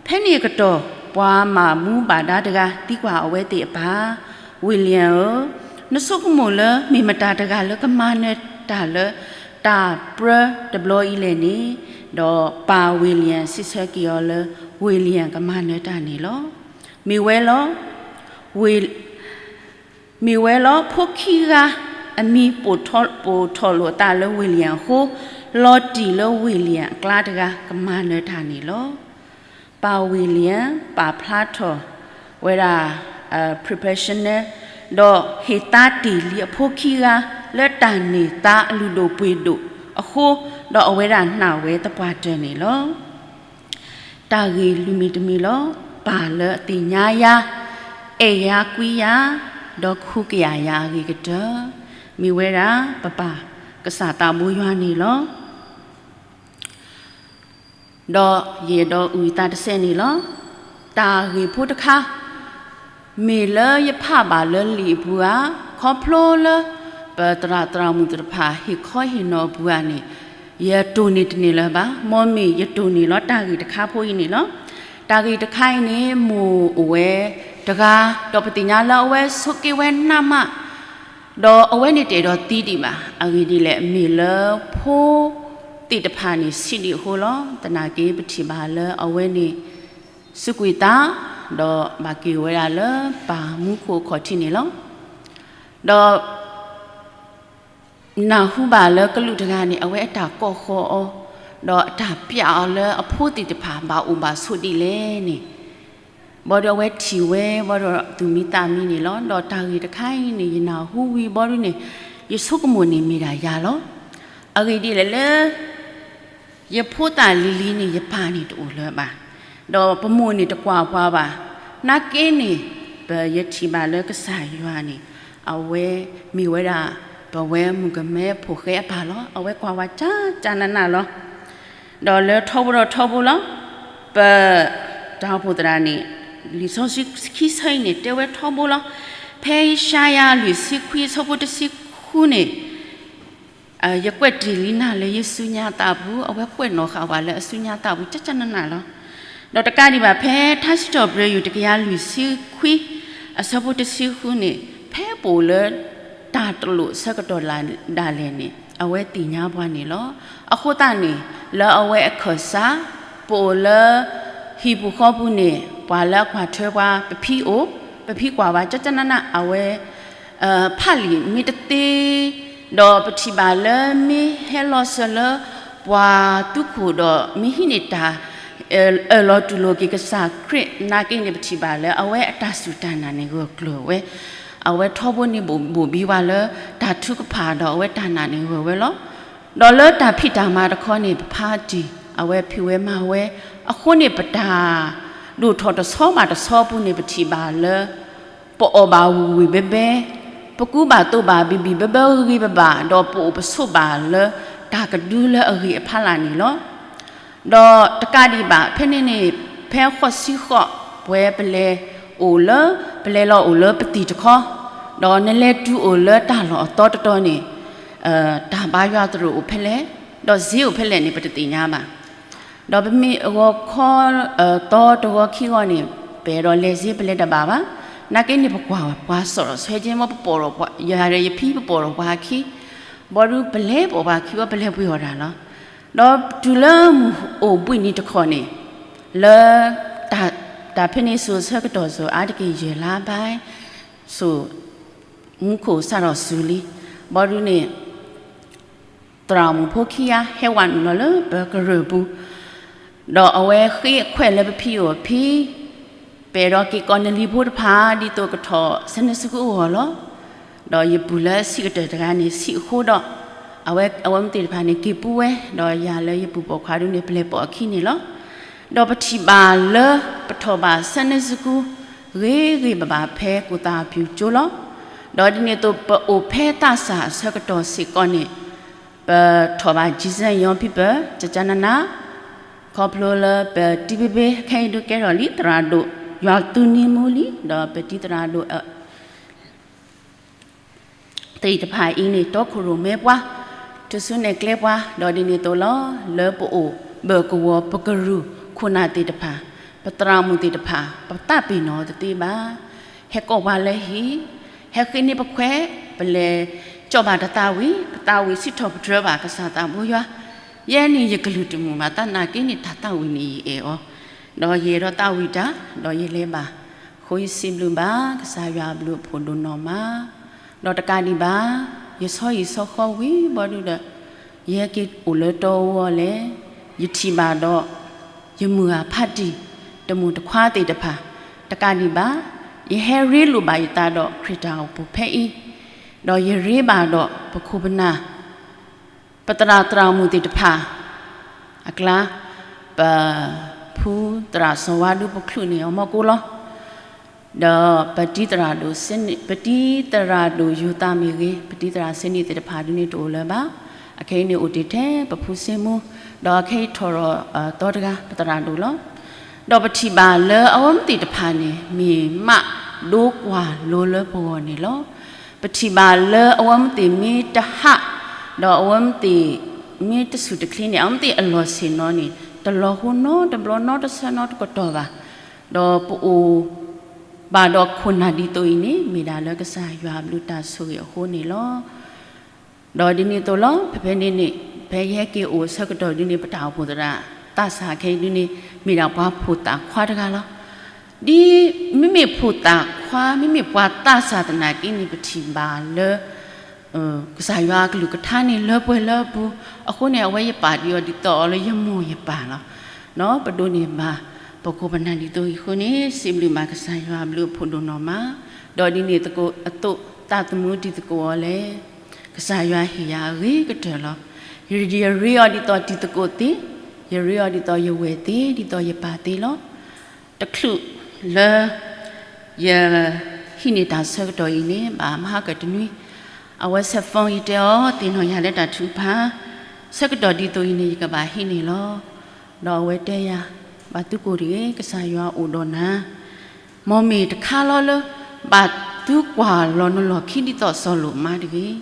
ဖဲန့ၣ်အကတီၢ် ပှၤမၤမူဘၣ်ဒါတဂၤသံကွၢ်အဝဲသ့ၣ်အပၢ်, Williams ဧၢ, နဆိကမိၣ်လၢမ့ၢ်မတၤတဂၤလၢကမၤနၢၤတၢ်လၢတၢ်ပြၢတဘျီအံၤလဲၣ်န့ၣ်, ဒီးပၢ် Williams စံးဆၢက့ၤအီၤလၢ Williams ကမၤနၢၤတၢ်န့ၣ်လီၤ. မ့ၢ်ဝဲလီၤ မ့ၢ်ဝဲလီၤ ဖိခံဂၤအမံၤပိာ်ထီၣ်လိာ်အသးလၢ Williams အဃိ, လီၤတံၢ်လၢ Williams အကျါတဂၤကမၤနၢၤတၢ်န့ၣ်လီၤ. ပၢ် Williams ပာ်ဖျါထီၣ်ဝဲဒၣ် professional ဒီးဟ့ၣ်သါတ့ၢ်လံအဖိခံဂၤလၢတၢ်န့ၢ်သါအလုၢ်ဒိၣ်ပှ့ၤဒိၣ်အဃိ, ဒီးအဝဲဒၣ်နာ်ဝဲသပှၢ်တၢၢ်န့ၣ်လီၤ. တၢ်ဂ့ၢ်လွံၢ်မံၤတမံၤလီၤ. ပၢ်လၢအသ့ၣ်ညါယၤ, အဲၣ်ယၤကွံယၤ, ဒီးခူကယာ်ယၤအဂ့ၢ်ကတၢၢ်, မ့ၢ်ဝဲဒၣ်ပပၢ်ကစၢ်သးဘိယွၤန့ၣ်လီၤ. ဒီးယအဲၣ်ဒိးအုၣ်သးတစဲးန့ၣ်လီၤ. တၢ်ဂ့ၢ်ဖိတခါ မ့ၢ်လၢယဖးဘၣ်လၢလံာ်အပူၤဧါ, ခီဖျိလၢပသရၣ်သရၣ်မုၣ်သ့ၣ်တဖၣ်ဟ့ၣ်ခီဟ့ၣ်နီၤအပူၤဧါန့ၣ်, ယတိၢ်န့ၢ်တန့ၢ်လၢၤဘၣ်. မ်မ့ၢ်ယတိၢ်န့ၢ်လီၤတၢ်ဂ့ၢ်တခါဖိအံၤန့ၣ်လီၤ. တၢ်ဂ့ၢ်တခါအံၤန့ၣ် မိၢ်အိၣ်ဝဲတဂၤ, ဒီးပသ့ၣ်ညါလၢအဝဲဆိးက့ဝဲနးမး, ဒီးအဝဲန့ၣ်တအဲၣ်ဒိးသံဒံးဘၣ်. အဂ့ၢ်ဒ်လဲၣ်, မ့ၢ်လၢဖိသ့ၣ်တဖၣ်န့ၣ်ဆံးဒံးအဃိလီၤ. သနာ်က့ပထံၣ်ဘၣ်လၢအဝဲန့ၣ် စူးကွံာ်သး ဒီးဘၣ်က့ၤဝဲဒၣ်လၢပၢ်မူခိၣ်အခီၣ်ထံးန့ၣ်လီၤ. ဒီး နၢ်ဟူဘၣ်လၢကလူးတဂၤန့ၣ် အဝဲအတၢ်ကိးဃီၤအီၤ, ဒီးအတၢ်ပျးအီၤလၢအဖိသ့ၣ်တဖၣ်ဘၣ်အိၣ်ဘၣ်ဆိးဒ်လဲၣ်န့ၣ်, ဘၣ်ဒီးအဝဲထံၣ်ဝဲ ဘၣ်ဒီးသူၣ်မံသးမံန့ၣ်လီၤ. ဒီးတၢ်ဂ့ၢ်တခါအံၤန့ၣ် ယနၢ်ဟူဝံၤဘၣ်ဒီးန့ၣ် ယဆိကမိၣ်န့ၣ်မ့ၢ်ဒၣ်ယၤလီၤ. အဂ့ၢ်ဒ်လဲၣ်လၢ ယဖိသၣ်လံၤလံၤန့ၣ် ယပၢ်န့ၣ်တအိၣ်လၢၤဘၣ်, ဒီးပမိၢ်န့ၣ်တကွၢ်ပှၤဘၣ်. နာ်က့န့ၣ် ပယထံၣ်ဘၣ်လၢကစၢ်ယွၤန့ၣ် အဝဲမ့ၢ်ဝဲဒၣ် ပဝဲမုၣ်ကမဲဖိဃဲအပၢ်လီၤ. အဝဲကွၢ်ဝဲတၢ်တၢ်နးနးလီၤ. ဒီးလၢထီဘိဒီးထီဘိလီၤ. ပ တၢ်အိၣ်ဖှိၣ်သရၣ်န့ၣ် လံာ်စီဆှံခံဆၢအံၤန့ၣ် တဲဝဲထီဘိလီၤ. ဖဲယၡါယၤလွံၢ်ဆံခွံအဆၢဖိတဆံဃုန့ၣ် ယကွဲးတ့ၢ်လံနၤလၢယစုညါသးပူၤ, အဝဲကွဲးနီၣ်ဃာ်ဝဲလၢအစုညါသးပူၤ ကကနနၣ်လီၤ. ဒီးတကးဒံးဘၣ် ဖဲထါစံးထီၣ်ပတြၢၤယုၢ်တကယၤလွံၢ်ဆံခွံ အဆၢဖိတဆံဃုန့ၣ် ဖဲပအိၣ်လၢတၢ်တလိၣ်ဆၢကတီၢ်ဒၣ်လဲာ်န့ၣ် အဝဲသ့ၣ်ညါပှၤန့ၣ်လီၤ. အဃိသတးန့ၣ် လၢအဝဲအခၢၣ်စး ပအိၣ်လၢ ဟံၣ်ပူၤဃီပူၤန့ၣ် ပှၤလၢအကွၢ်ထွဲပှၤ ပဖံအိၣ်, ပဖံကွၢ်ဝဲ ကကနနၣ် အဝဲ ဖးလံာ်မ့ၢ်တသ့, ဒီးပထံၣ်ဘၣ်လၢမ့ၢ်ဟဲလီၤစၢၤလၢ ပှၤသူခိၣ်ဒီးမ့ၢ်ဟံးန့ၢ်တၢ် အၢၣ်လီၤတူၢ်လိာ်က့ၤကစၢ်ခရံာ် နာ်က့န့ၣ် ပထံၣ်ဘၣ်လၢအဝဲအတၢ်စူၢ်တၢ်နာ်န့ၣ်ဂၢၢ်ကျၢၤဝဲ, အဝဲထီဘိန့ၣ်ဘိၣ်ဘံဝဲလၢတၢ်ထုကဖၣ်ဒီးအဝဲတၢ်နာ်န့ၣ်ဂၢၢ်ဝဲလီၤ. ဒီးလၢတၢ်ဖံးတၢ်မၤတခီန့ၣ် ပဖးတံၢ် အဝဲဖံးဝဲမၤဝဲ, အဃိန့ၣ် ပတၢ်ဒိၣ်ထီၣ်တဆီဘၣ်တဆီအပူၤန့ၣ် ပထံၣ်ဘၣ်လၢ ပအီၣ်ဘၣ်ဝံၣ်ဝံၣ်ဘဲဘဲ, ပကူဘၣ်သိးဘၣ်ဘံၣ်ဘံၣ်ဘၢဘၢဂ့ၤဂ့ၤဘၣ်ဘၣ်, ဒီးပအိၣ်ပဆိးဘၣ်လၢတၢ်ကဒုလၢအဂ့ၤအဖီလာ်န့ၣ်လီၤ. ဒီးတကးဒံးဘၣ် ဖဲန့ၣ်န့ၣ် ဖဲဃိးဆံဃိး ပဝဲပလဲၤအိၣ်လၢ ပလဲၤလီၤအိၣ်လၢပသံၣ်တခီ, ဒီးနလဲၤတုၤအိၣ်လၢတၢ်လီၢ်အသီတတီၤန့ၣ် တၢ်ဘါယွၤသရိာ်အိၣ်ဖဲလဲၣ်, ဒီးစ့အိၣ်ဖဲလဲၣ်န့ၣ် ပတသ့ၣ်ညါဘၣ်. ဒီးပမ့ၢ်ဂီၤခီ သီတဂီၤခံဂီၤန့ၣ် ပအဲၣ်ဒိးလဲၤစ့ပလဲၤတဘၣ်ဘၣ်. နာ်က့န့ၣ် ပကွၢ်ပှၤစီၣ်လီၤဆဲက့မ့ၢ် ပပိာ်ထီၣ်ပှၤ ယၤဒီးယဖံ ပပိာ်ထီၣ်ပှၤအခံ, ဘၣ်ဒီးပလဲၤပိာ်ပှၤခံဘၣ် ပလဲၤပှ့ၤအီၣ်တၢ်လီၤ. ဒီးတုၤလၢမုၢ်အိၣ်ဘှံးနံၤတခီန့ၣ် လၢ တၢ်ဖဲန့ၣ်စိၤဆၢကတီၢ်စိၤ အါတက့ၢ်ယဲၢ်လါဘၣ် စိၤ မူခိၣ်စးထီၣ်စူၤလံ, ဘၣ်ဒီးန့ၣ် သရၣ်မုၣ်ဖိခံဂၤဟဲဝဲနုာ်လီၤလၢပကရၢၢ်ပူၤ, ဒီးအဝဲဃ့ခွဲးလၢပဖံအအိၣ်ဖံ, ပအဲၣ်ဒိးက့ၤကိးနလံၤဖိတဖၣ် ဒ်သိးကထီၣ်ဆၢန့ၢ်စကူအဂီၢ်လီၤ. ဒီးယပုၢ်လၢဆံးကတၢၢ်တဂၤန့ၣ် ဆံးအဃိဒီး အဝဲ အဝဲမ့ၢ်သ့ၣ်တဖၣ်န့ၣ် က့ၤပူၤဝဲ, ဒီးယၤလၢယပုၢ်ပိာ်ခွါဒုန့ၣ် ပလဲၤပိာ်အခံန့ၣ်လီၤ. ဒီးပထံၣ်ဘၣ်လၢ ပထီၣ်ဘၣ်ဆၢန့ၢ်စကူ ဂ့ၤဂ့ၤဘၣ်ဘၣ်ဖဲကူၣ်သးပူၤကၠိလီၤ. ဒီးဒ်န့ၣ်အသိး ပအိၣ်ဖဲသးစၢ်အဆၢကတီၢ်စ့ၢ်ကီးန့ၣ် ပထီၣ်ဘၣ် Jesus Young People ကကနန ခီဖျိလၢပတံၤဘ့ၣ်ဘ့ၣ်ခဲအံၤဒုးကဲထီၣ်လံ သရၣ်ဒိၣ် ယွၤသူၣ်နံၤမူလံ, ဒီးပတံၤသရၣ်ဒိၣ် သ့ၣ်တဖၣ်အံၤန့ၣ် တီခိၣ်ရိၣ်မဲပှၤ, ထူၣ်စုနဲၣ်ကျဲပှၤ, ဒီးဒ်န့ၣ်အသိးလီၤ. လၢပအိၣ်ဘၢၣ်ကဝီၤ ပကရူၢ်ခိၣ်နၢ်သ့ၣ်တဖၣ်, ပသရၣ်မုၣ်သ့ၣ်တဖၣ်, ပသးပ့ၤနီၣ်တသ့ဘၣ်. ဟဲကိးပှၤလၢဟံၣ်, ဟဲဃ့န့ၢ်ပခွဲး, ပလဲၤကၠီၣ်ဘၣ်တၢ်သးဝံၣ်, ပသးဝံၣ်စံးထီၣ်ပတြၢၤဘၣ်ကစၢ်သးဘိယွၤ, ယဲန့ၣ်ယကလုၢ်တမုာ်ဘၣ် သနာ်က့န့ၣ် တၢ်သးဝံၣ်န့ၣ်ယအဲၣ်အီၤ, ဒီးယအဲၣ်ဒိးသးဝံၣ်တၢ်, ဒီးယလဲၤဘၣ် အဃိယစံးဘျုးဘၣ် ကစၢ်ယွၤအဘျုးအဖှိၣ်ဒိၣ်နီၢ်မး, ဒီးတကးဒံးဘၣ် ယဆီဟံၣ်ဆီဃီဝံၤဘီဒုဒီး ယဟဲက့ၤအိၣ်လၢတီအူအီၤလဲၣ်, ယထံၣ်ဘၣ်ဒီး ယမုၢ်ဂၤဖးတံၢ် တမုၢ်တခွါသ့ၣ်တဖၣ်, တကးဒံးဘၣ် ယဟဲရ့လိာ်ဘၣ်ယသးဒီးခရံာ်တၢ်အိၣ်ဖှိၣ်ဖဲအံၤ, ဒီးယရ့ဘၣ်ဒီးပခိၣ်ပနၢ် ပသရၣ်သရၣ်မုၣ်သ့ၣ်တဖၣ် အကျါ, ပဖုသရၣ်စီၤဝါဒုပချုးန့ၢ်အီၤမီၢ်ကိလီၤ. ဒီးပတံၤသရၣ်ဒိၣ်စ့န့ၣ် ပတံၤသရၣ်ဒိၣ်ယိၤသးမ့ၢ်ဂ့ၤ, ပတံၤသရၣ်စ့န့ၣ်သ့ၣ်တဖၣ်ဒုန့ၣ်တအိၣ်လၢၤဘၣ်. အခဲအံၤန့ၣ်အိၣ်တ့ၢ်ထဲပဖုစ့မူ, ဒီးအခဲအံၤထီၣ်ထီၣ်သီတဂၤ ပသရၣ်ဒိၣ်လီၤ. ဒီးပထံၣ်ဘၣ်လၢအဝဲမ့ၢ်သ့ၣ်တဖၣ်န့ၣ် မ့ၢ်မးဒိကွၢ်လိလၢပဂီၢ်န့ၣ်လီၤ. ပထံၣ်ဘၣ်လၢအဝဲမ့ၢ်သ့ၣ်မ့ၢ်တဟး, ဒီးအဝဲမ့ၢ်သ့ၣ်မ့ၢ်တဆူၣ်တချ့န့ၣ် အဝဲမ့ၢ်သ့ၣ်အလီၢ်ဆ့ၣ်နီၤန့ၣ် တလီၤဟိနီတဘျီနီတဆၢနီတကတီၢ်ဘၣ်. ဒီးပအိၣ်ဘၣ်ဒီးခိၣ်နၢ်ဒ်သိးအံၤန့ၣ် မ့ၢ်ဒၣ်လၢကစၢ်ယွၤအဘျုးတၢ်ဆိၣ်ဂ့ၤအဃိန့ၣ်လီၤ. ဒီးဒ်န့ၣ်အသိးလီၤ ဖဲဖဲန့ၣ်န့ၣ် ဖဲယဟဲက့ၤအိၣ်ဆၢကတီၢ်ဒုန့ၣ် ပတၢ်အိၣ်ဖှိၣ်သရၣ် သးစၢ်ခဲအံၤဒုန့ၣ် မ့ၢ်ဒၣ်ပှၤဖိသၣ်ခွါတဂၤလီၤ. ဒ်မ့မ့ၢ်ဖိသၣ်ခွါ မ့မ့ၢ်ပှၤသးစၢ်သနာ်က့န့ၣ် ပထံၣ်ဘၣ်လၢ ကစၢ်ယွၤအကလုၢ်ကထါန့ၣ် လၢပှဲၤလၢအပူၤ, အဃိန့ၣ် အဝဲယပာ်ဒ်အီၤဒ်သိးအီၤလၢယမိၢ်ယပၢ်လီၤ. ပဒိးန့ၢ်ဘၣ် ပခိၣ်ပနၢ်ဒ်သိးအံၤအဃိန့ၣ် စံးဘျုးဘၣ်ကစၢ်ယွၤအဘျုးအဖှိၣ်ဒိၣ်နီၢ်မး, ဒီးဒ်န့ၣ်အသိး သးသမူတံၤသကိးအီၤလဲၣ်. ကစၢ်ယွၤဟ့ၣ်ယၤအဂ့ၤကတၢၢ်လီၤ. ယရ့အီၤဒ်သိးတံၤသကိးသ့, ယရ့အီၤဒ်သိးယဝဲၢ်သ့, ဒ်သိးယပၢ်သ့လီၤ. တချုးလၢ ယဟံးန့ၢ်တၢ်ဆၢကတီၢ်အံၤန့ၣ် ဘၣ်မဟါကတနွံ, အဝဲဆဲးဖီယတဲအီၤ သ့ၣ်နီၣ်ယၤလၢတၢ်ထုကဖၣ် ဆၢကတီၢ်ဒ်သိးအံၤန့ၣ် ယကဘၣ်ဟံးန့ၢ်လီၤ. ဒီးအဝဲတဲယၤ, ဘၣ်သုကိၢ်တဂ့ၤ, ကစၢ်ယွၤအိၣ်ဒီးနၤ, မ်မ့ၢ်တခါလီၤလၢ ဘၣ်သုကွၢ်လီၤနလီၢ်ခံဒ်သိးစီၤလိာ်မါတဂ့ၤ.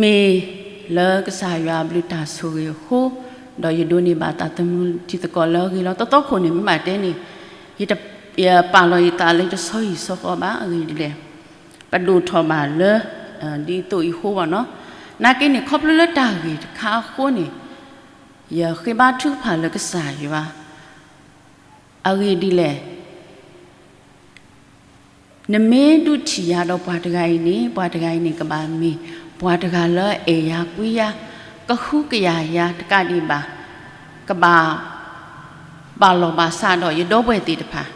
မ့ၢ်လၢကစၢ်ယွၤအဘျုးတၢ်ဆိၣ်ဂ့ၤအဃိ, ဒီးယဒိးန့ၢ်ဘၣ်သးသမူတံၤသကိးလၢအဂ့ၤလီၤ. သီသီခိၣ်န့ၣ် မ့ၢ်ဘၣ်တဲန့ၣ်, ယပာ်လီၤယသးလၢတဆီဟံၣ်ဆီဃီဘၣ်. အဂ့ၢ်ဒ်လဲၣ်, ပဒိၣ်ထီၣ်ဘၣ်လၢ ဒ်သိးအံၤအဃိဘၣ်နီၤ. နာ်က့န့ၣ် ခီဖျိလၢတၢ်ဂ့ၢ်တခါအဃိန့ၣ် ယဃ့ဘါထုကဖၣ်လၢကစၢ်ယွၤ. အဂ့ၢ်ဒ်လဲၣ်, နမ့ၢ်ဒုးထံၣ်ယၤဒီးပှၤတဂၤအံၤန့ၣ် ပှၤတဂၤအံၤန့ၣ် ကဘၣ်မ့ၢ်ပှၤတဂၤလၢအအဲၣ်ယၤကွံယၤ, ကဟုကယာ်ယၤတကးဒံးဘၣ်, ကဘၣ် ဘၣ်လီၢ်ဘၣ်စးဒီးယဒီပုၢ်ဝဲၢ်သ့ၣ်တဖၣ်,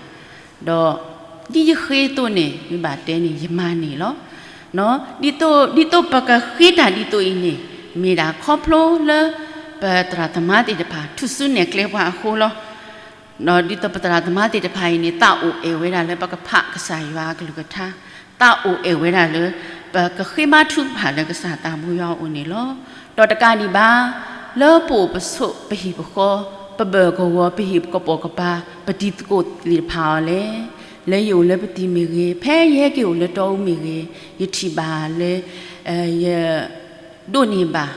ဒီးဒ်ယဃ့အသိးန့ၣ် မ့ၢ်ဘၣ်တဲန့ၣ် ယမၤန့ၢ်လီၤ. ဒ်သိး ဒ်သိးပကဃ့တၢ်ဒ်သိးအံၤန့ၣ် မ့ၢ်ဒၣ်ခီဖျိလၢ ပသရၣ်သမါသ့ၣ်တဖၣ် ထူၣ်စုနဲၣ်ကျဲပှၤအဃိလီၤ. ဒီးဒ်သိးပသရၣ်သမါသ့ၣ်တဖၣ်အံၤန့ၣ် သးအိၣ်အဲၣ်ဝဲဒၣ်လၢပကဖးကစၢ်ယွၤအကလုၢ်ကထါ, သးအိၣ်အဲၣ်ဝဲဒၣ်လၢ ပကဃ့ဘါထုကဖၣ်လၢကစၢ်သးဘိယွၤအအိၣ်န့ၣ်လီၤ. ဒီးတကးဒံးဘၣ် လၢပအိၣ်ပဆိးပဟံၣ်ပဃီ, ပဘၢၣ်ကဝီၤ ပဟံၣ်ပကပိာ်ကပၤ, ပတံၤသကိးသ့ၣ်တဖၣ်အီၤလဲၣ်, လၢယအိၣ်လၢပတံၤမ့ၢ်ဂ့ၤ, ဖဲယဟဲက့ၤအိၣ်လၢတီအူမ့ၢ်ဂ့ၤ, ယထံၣ်ဘၣ်လၢ ယ ဒိးန့ၢ်ဘၣ်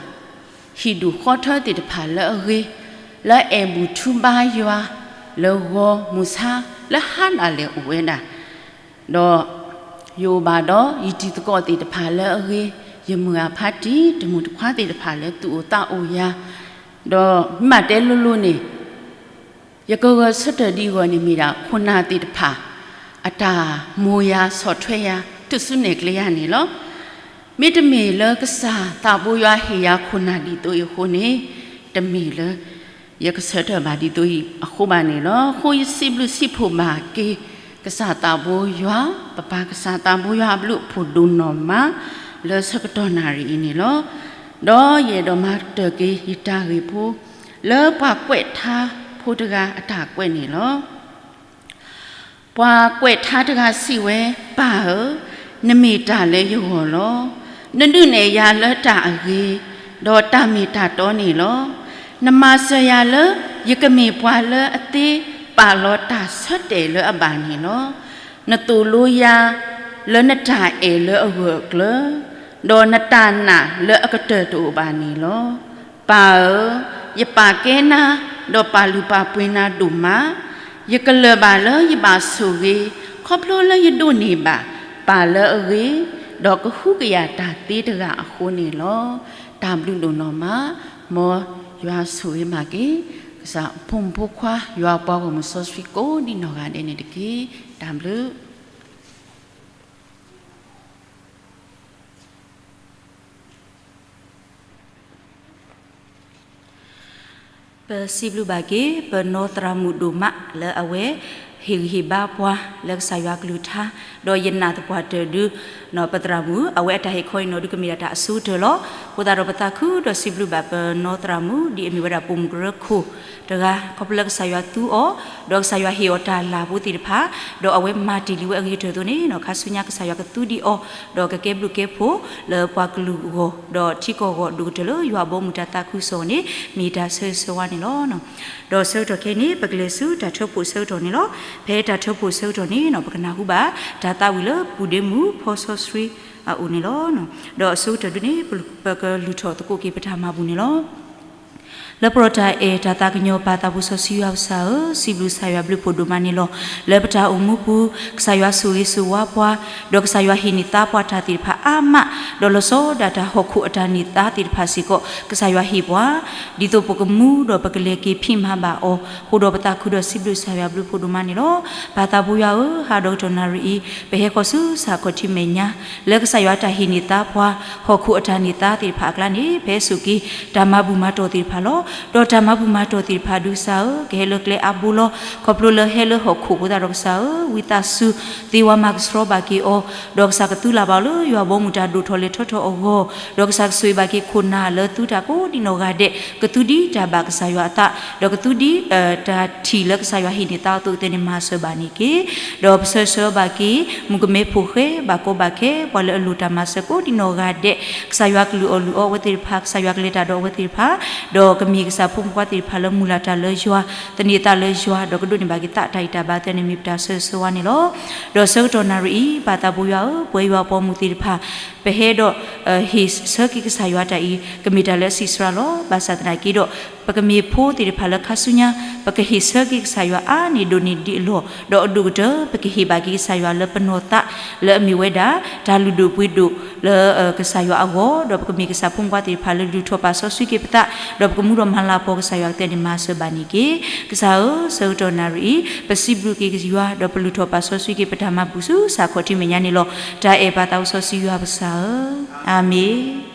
ဟံၣ်ဒူၣ်ဃီထၢသ့ၣ်တဖၣ်လၢအဂ့ၤ, လၢအအဲၣ်ဘူၣ်ထူဘါယွၤ, လၢဂီၤမုၢ်ဆါ လၢဟါဒၣ်လဲာ်အိၣ်ဝဲဒၣ်, ဒီးယအိၣ်ဘၣ်ဒီး ယတံၤသကိးသ့ၣ်တဖၣ်လၢအဂ့ၤ, ယမုၢ်အဖါတံၢ် တမုၢ်တခွါသ့ၣ်တဖၣ်လၢသူၣ်အိၣ်သးအိၣ်ယၤ, ဒီးမ့ၢ်ဘၣ်တဲလိၤလိၤန့ၣ် ယကဂဲၤဆၢထၢၣ်ဒ်အံၤအဂီၢ်န့ၣ် မ့ၢ်ဒၣ် ခိၣ်နၢ်သ့ၣ်တဖၣ် အတၢ်မိၢ်ယၤဆီၣ်ထွဲယၤ ထူၣ်စုနဲၣ်ကျဲယၤန့ၣ်လီၤ. မ့တမ့ၢ်လၢကစၢ်သးဘိယွၤဟ့ၣ်ယၤခိၣ်နၢ်ဒ်သိးအံၤအဃိန့ၣ် တမ့ၢ်လၢ ယကဆၢထၢၣ်ဘၣ်ဒ်သိးအံၤအဃိဘၣ်န့ၣ်လီၤ. အဃိယစံးဘျုးစံးဖှိၣ်ဘၣ်က့ၤ ကစၢ်သးဘိယွၤ, ပပၢ်ကစၢ်သးဘိယွၤအဘျုးအဖှိၣ်ဒိၣ်နီၢ်မး လၢဆၢကတီၢ်နၣ်ရံၣ်အံၤန့ၣ်လီၤ. ဒီးယအဲၣ်ဒိးမၤကတၢၢ်က့ၤယတၢ်ဂ့ၢ်ဖိ လၢပှၤကွဲးထါဖိတဂၤအတၢ်ကွဲးန့ၣ်လီၤ. ပှၤကွဲးထါတဂၤစံးဝဲ, ပၢ်ဧၢ, နမ့ၢ်တၢ်လၢယဂီၢ်လီၤ. နဒုးနဲၣ်ယၤလၢတၢ်အဂ့ၤ, ဒီးတၢ်မ့ၢ်တၢ်တီန့ၣ်လီၤ. နမၤစၢၤယၤလၢ ယကမ့ၢ်ပှၤလၢအသ့ပာ်လီၤတၢ်ဆၢတဲာ်လၢအဘၣ်န့ၣ်လီၤ. နသိၣ်လိယၤ လၢနတၢ်အဲၣ်လၢအဂၢၢ်အကျၢၤ, ဒီးနတၢ်နာ်လၢအကတၢၢ်တအိၣ်ဘၣ်န့ၣ်လီၤ. ပၢ်ဧၢ, ယပာ်ကဲနၤ, ဒီးပာ်လုၢ်ပာ်ပှ့ၤနၤဒိၣ်မး, ယကလၢၢ်ဘၣ်လၢယဘၣ်ဆိၣ်ဂ့ၤ, ခီဖျိလၢယဒိးန့ၢ်ဘၣ် ပၢ်လၢအဂ့ၤ, ဒီးကဟုကယာ်တၢ်သ့တဂၤအဃိန့ၣ်လီၤ. တၢ်ဘျုးဒိၣ်နီၢ်မး, မ်ယွၤဆိၣ်ဂ့ၤဘၣ်က့ၤ ကစၢ်ဖိမုၣ်ဖိခွါ ယွၤပှၤဂီၢ်မုၢ်စီဆှံကိးဒံနီၢ်ဂၤဒဲးန့ၣ်တက့ၢ်. တၢ်ဘျုး ပစံးဘျုးဘၣ်က့ၤ ပနီၢ်သရၣ်မုၣ်ဒိၣ်မး လၢအဝဲ ဟ့ၣ်ဂံၢ်ဟ့ၣ်ဘါပှၤလၢကစၢ်ယွၤကလုၢ်ကထါ, ဒီးယနာ်သပှၢ်တၢၢ်ဒု ပသရၣ်မုၣ် အဝဲအတၢ်ဟ့ၣ်ခီအံၤနီၢ်ဒုကမ့ၢ်ဒၣ်တၢ်အဆိကတၢၢ်လီၤ. အဃိသတးဒီးပသးခုဒီးစံးဘျုးဘၣ်ပနီၢ်သရၣ်မုၣ် ဒ်အမ့ၢ်ဝဲဒၣ်ပိာ်မုၣ်ကရၢခိၣ်တဂၤ ခီဖျိလၢကစၢ်ယွၤသူအီၤ, ဒီးကစၢ်ယွၤဟ့ၣ်အီၤတၢ်လၢ်ဖိသ့ၣ်တဖၣ်, ဒီးအဝဲမၤတ့ၢ်လံဝဲအဂ့ၤကတၢၢ်အသိးန့ၣ် ခါဆူညါကစၢ်ယွၤကသူဒံးအီၤ, ဒီးကကဲဘျုးကဲဖှိၣ်လၢပှၤကလုာ်အဂီၢ်, ဒီးထံကီၢ်အဂီၢ်ဒိၣ်ကတၢၢ်လၢယွၤအဘီအမုၢ်တၢ်သးခုကစီၣ်န့ၣ် မ့ၢ်တၢ်ဆၢဂ့ၤဆၢဝါန့ၣ်လီၤ. ဒီးဆၢကတီၢ်ခဲအံၤန့ၣ် ပကလဲၤဆူတၢ်ထၢဖှိၣ်ဆၢကတီၢ်န့ၣ်လီၤ. ဖဲတၢ်ထၢဖှိၣ်ဆၢကတီၢ်န့ၣ် ပကနၢ်ဟူဘၣ် တၢ်သးဝံၣ်လၢပုၢ်ဒ့မုၣ်ဖီစီဆှံအအိၣ်န့ၣ်လီၤ. ဒီးအဆိကတၢၢ်ဒုန့ၣ် ပကလူၤထီၣ်သကိးက့ၤပတၢ်မၤဘူၣ်န့ၣ်လီၤ. လၢပလီၢ်တၢ်အဲၣ်တၢ်သးကညီၤ ပၢ်သးဘိစီဆှံယွၤကစၢ်ဧၢ, စံးဘျုးကစၢ်ယွၤဘျုးဖှိၣ်ဒိၣ်မးန့ၣ်လီၤ. လၢပတၢ်အိၣ်မူပူၤ ကစၢ်ယွၤဆိၣ်ဂ့ၤဆိၣ်ဝါပှၤ, ဒီးကစၢ်ယွၤဟ့ၣ်န့ၢ်သါပှၤတၢ်သ့ၣ်တဖၣ်အါမး, ဒီးလီၤဆီဒၣ်တၢ်ဟီၣ်ခိၣ်အတၢ်န့ၢ်သါသ့ၣ်တဖၣ်စ့ၢ်ကီး ကစၢ်ယွၤဟ့ၣ်ပှၤ, ဒ်သိးပကမူဒီးပကလဲၤက့ၤဖံးမၤဘၣ်အီၤ, အဃိဒီးပသးခုဒီးစံးဘျုးကစၢ်ယွၤဘျုးဖှိၣ်ဒိၣ်မးန့ၣ်လီၤ. ပၢ်သးဘိယွၤဧၢ, ဟးဒီးကတီၢ်နၣ်ရံၣ်အံၤ ပဟဲဃီၤဆူစးခီၣ်ထံးမဲာ်ညါ လၢကစၢ်ယွၤတၢ်ဟ့ၣ်န့ၢ်သါပှၤ ဟီၣ်ခိၣ်အတၢ်န့ၢ်သါသ့ၣ်တဖၣ်အကျါန့ၣ် ပဟဲစိာ်က့ၤတၢ်မၤဘူၣ်မၤတီၢ်သ့ၣ်တဖၣ်လီၤ. ဒီးတၢ်မၤဘူၣ်မၤတီၢ်သ့ၣ်တဖၣ်ဒုးကစၢ်ဧၢ, ကဟဲလၢကျဲအါဘိလီၤ. ခီဖျိလၢဟဲလၢဟီၣ်ခိၣ်အဃိသတးဒီးကစၢ်ဧၢ, ဝံသးစူၤ သ့ဝါမၤကဆှီဘၣ်က့ၤအီၤ, ဒီးကစၢ်ကသူလၢ်ဘၣ်လၢယွၤဘီမုၢ်တၢ်ဒိၣ်ထီၣ်လဲၤထီၣ်ထီၣ်အဂီၢ်, ဒီးကစၢ်ကဆိၣ်ဂ့ၤဘၣ်က့ၤခိၣ်နၢ်လၢသုတၢ်ကိးဒံနီၢ်ဂၤဒဲး, ကသူဒံးတၢ်ဘၣ်ကစၢ်ယွၤအသး, ဒီးကသူဒံး တၢ်ထံၣ်လၢကစၢ်ယွၤဟ့ၣ်န့ၢ်သါအသိး ကတဲန့ၣ်မၤစၢၤဘၣ်န့ၣ်က့ၤ, ဒီးပဆၢဆၢဘၣ်က့ၤ မုၣ်ကမဲဖိဃဲ ဘၣ်ကီဘၣ်ခဲ ပှၤလၢအလိၣ်တၢ်မၤစၢၤကိးဒံနီၢ်ဂၤဒဲး, ကစၢ်ယွၤကလုၢ်အီၣ်လုၢ်အီအဝဲသ့ၣ်တဖၣ်, ကစၢ်ယွၤကလဲၤတၢ်ဒီးအဝဲသ့ၣ်တဖၣ်, ဒီးကမ့ၢ်ကစၢ်ဖိမုၣ်ဖိခွါသ့ၣ်တဖၣ်လၢမုၢ်လၢ်တၢ်လၢယွၤ, သန့ၤသးလၢယွၤ, ဒီးကဒိးန့ၢ်ဘၣ်က့ၤသးတၢ်ဂံၢ်တၢ်ဘါ ကတဲန့ၣ်မ့ၢ်ပတၢ်ဆၢဂ့ၤဆၢဝါန့ၣ်လီၤ. ဒီးဆၢကတီၢ်နၣ်ရံၣ်အံၤ ပၢ်သးဘိယွၤဧၢ, ပဝဲယွၤအပှၤမုၣ်သ့ၣ်တဖၣ် ပဟဲဒီး ဟ့ၣ်ဆၢက့ၤကစၢ်ယွၤတၢ်အံၤ ကမ့ၢ်တၢ်လၢအဆံးစှၤလီၤ. ဘၣ်ဆၣ်သနာ်က့ဒီး ပကမ့ၢ်ဖိသ့ၣ်တဖၣ်လၢခါဆူညါ ပကဟ့ၣ်ဆၢက့ၤကစၢ်ယွၤအါန့ၢ်ဒိၣ်န့ၢ်ဒံးအလီၢ်, ဒီးအဒိၣ်ကတၢၢ် ပကဟ့ၣ်ဘၣ်က့ၤကစၢ်ယွၤလၢပနီၢ်သး လၢအမ့ၢ်ဝဲဒၣ် တၢ်လုၢ်ဒိၣ်ပှ့ၤဒိၣ်လၢကစၢ်ယွၤအဂီၢ်, ဒီးပကမ့ၢ်ကစၢ်ဖိမုၣ်ဖိခွါသ့ၣ်တဖၣ်လၢလုၢ်ထီၣ်ပာ်စီဆှံက့ၤပသး, ဒီးပကမူဒီးမၤလၤကပီၤကစၢ်ယွၤ ကတဲန့ၣ်မၤစၢၤဘၣ်န့ၣ်က့ၤ. ကစၢ်ဧၢ, ဆၢကတီၢ်နၣ်ရံၣ်အံၤ ပစံးဘျုးက့ၤယွၤ ဒီးပလုၢ်ထီၣ်ပာ်စီဆှံက့ၤပတၢ်မၤဘူၣ်ဆူစးခီၣ်ထံးမဲာ်ညါန့ၣ်လီၤ. တၢ်အဲၣ်ပၢ်သးဘိစီဆှံယွၤပကစၢ်ဧၢ, အၤမ့ၣ်.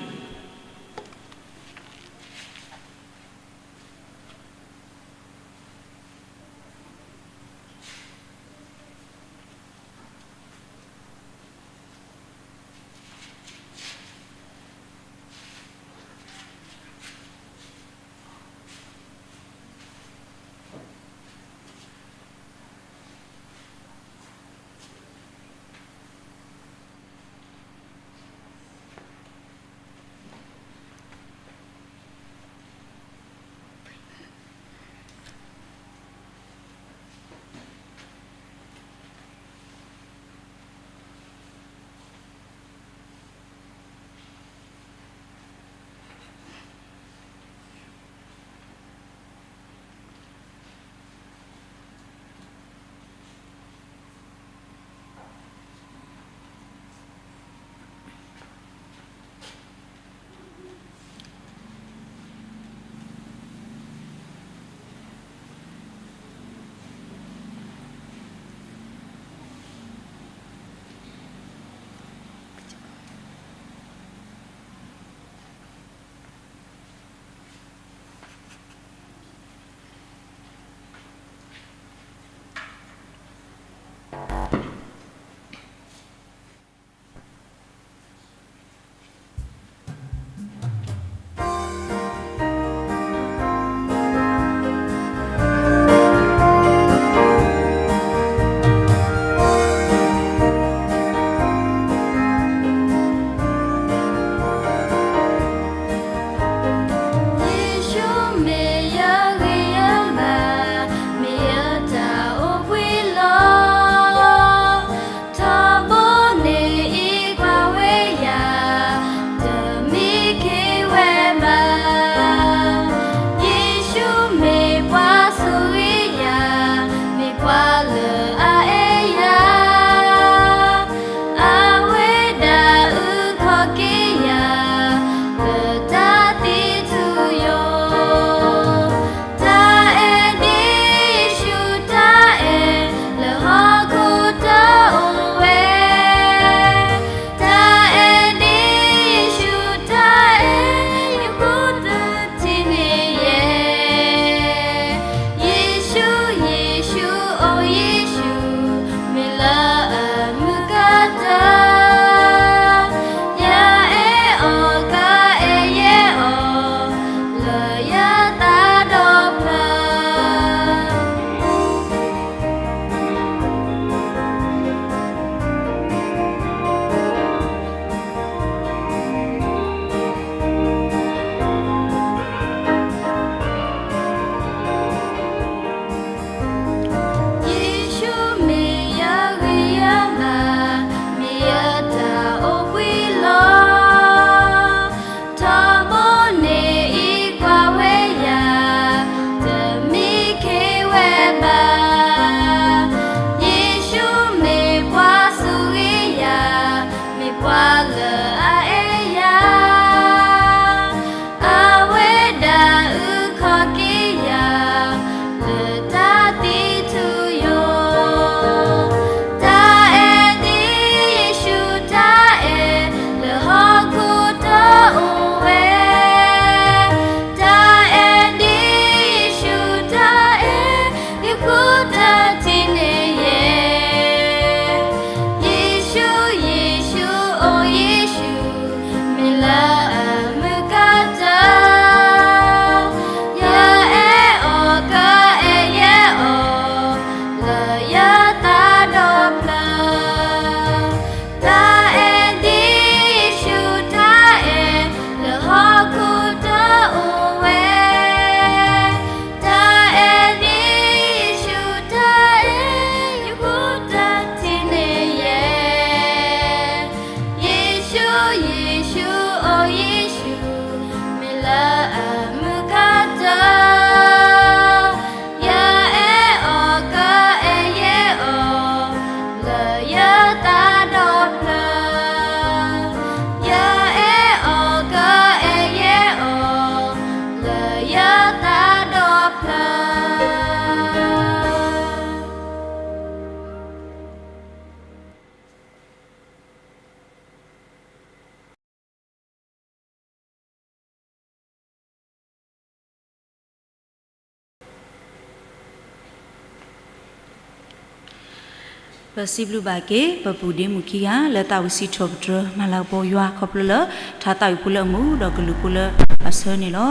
ပစံးဘျုးဘၣ်က့ၤ ပပူၤဒ့မုၣ်ခံဂၤ လၢသးဝံၣ်စံးထီၣ်ပတြၢၤ မၤလၤကပီၤယွၤခီဖျိလၢ ထါသးဝံၣ်ဖိလၢအမူဒီးကလုာ်ဖိလၢအဆၢန့ၣ်လီၤ.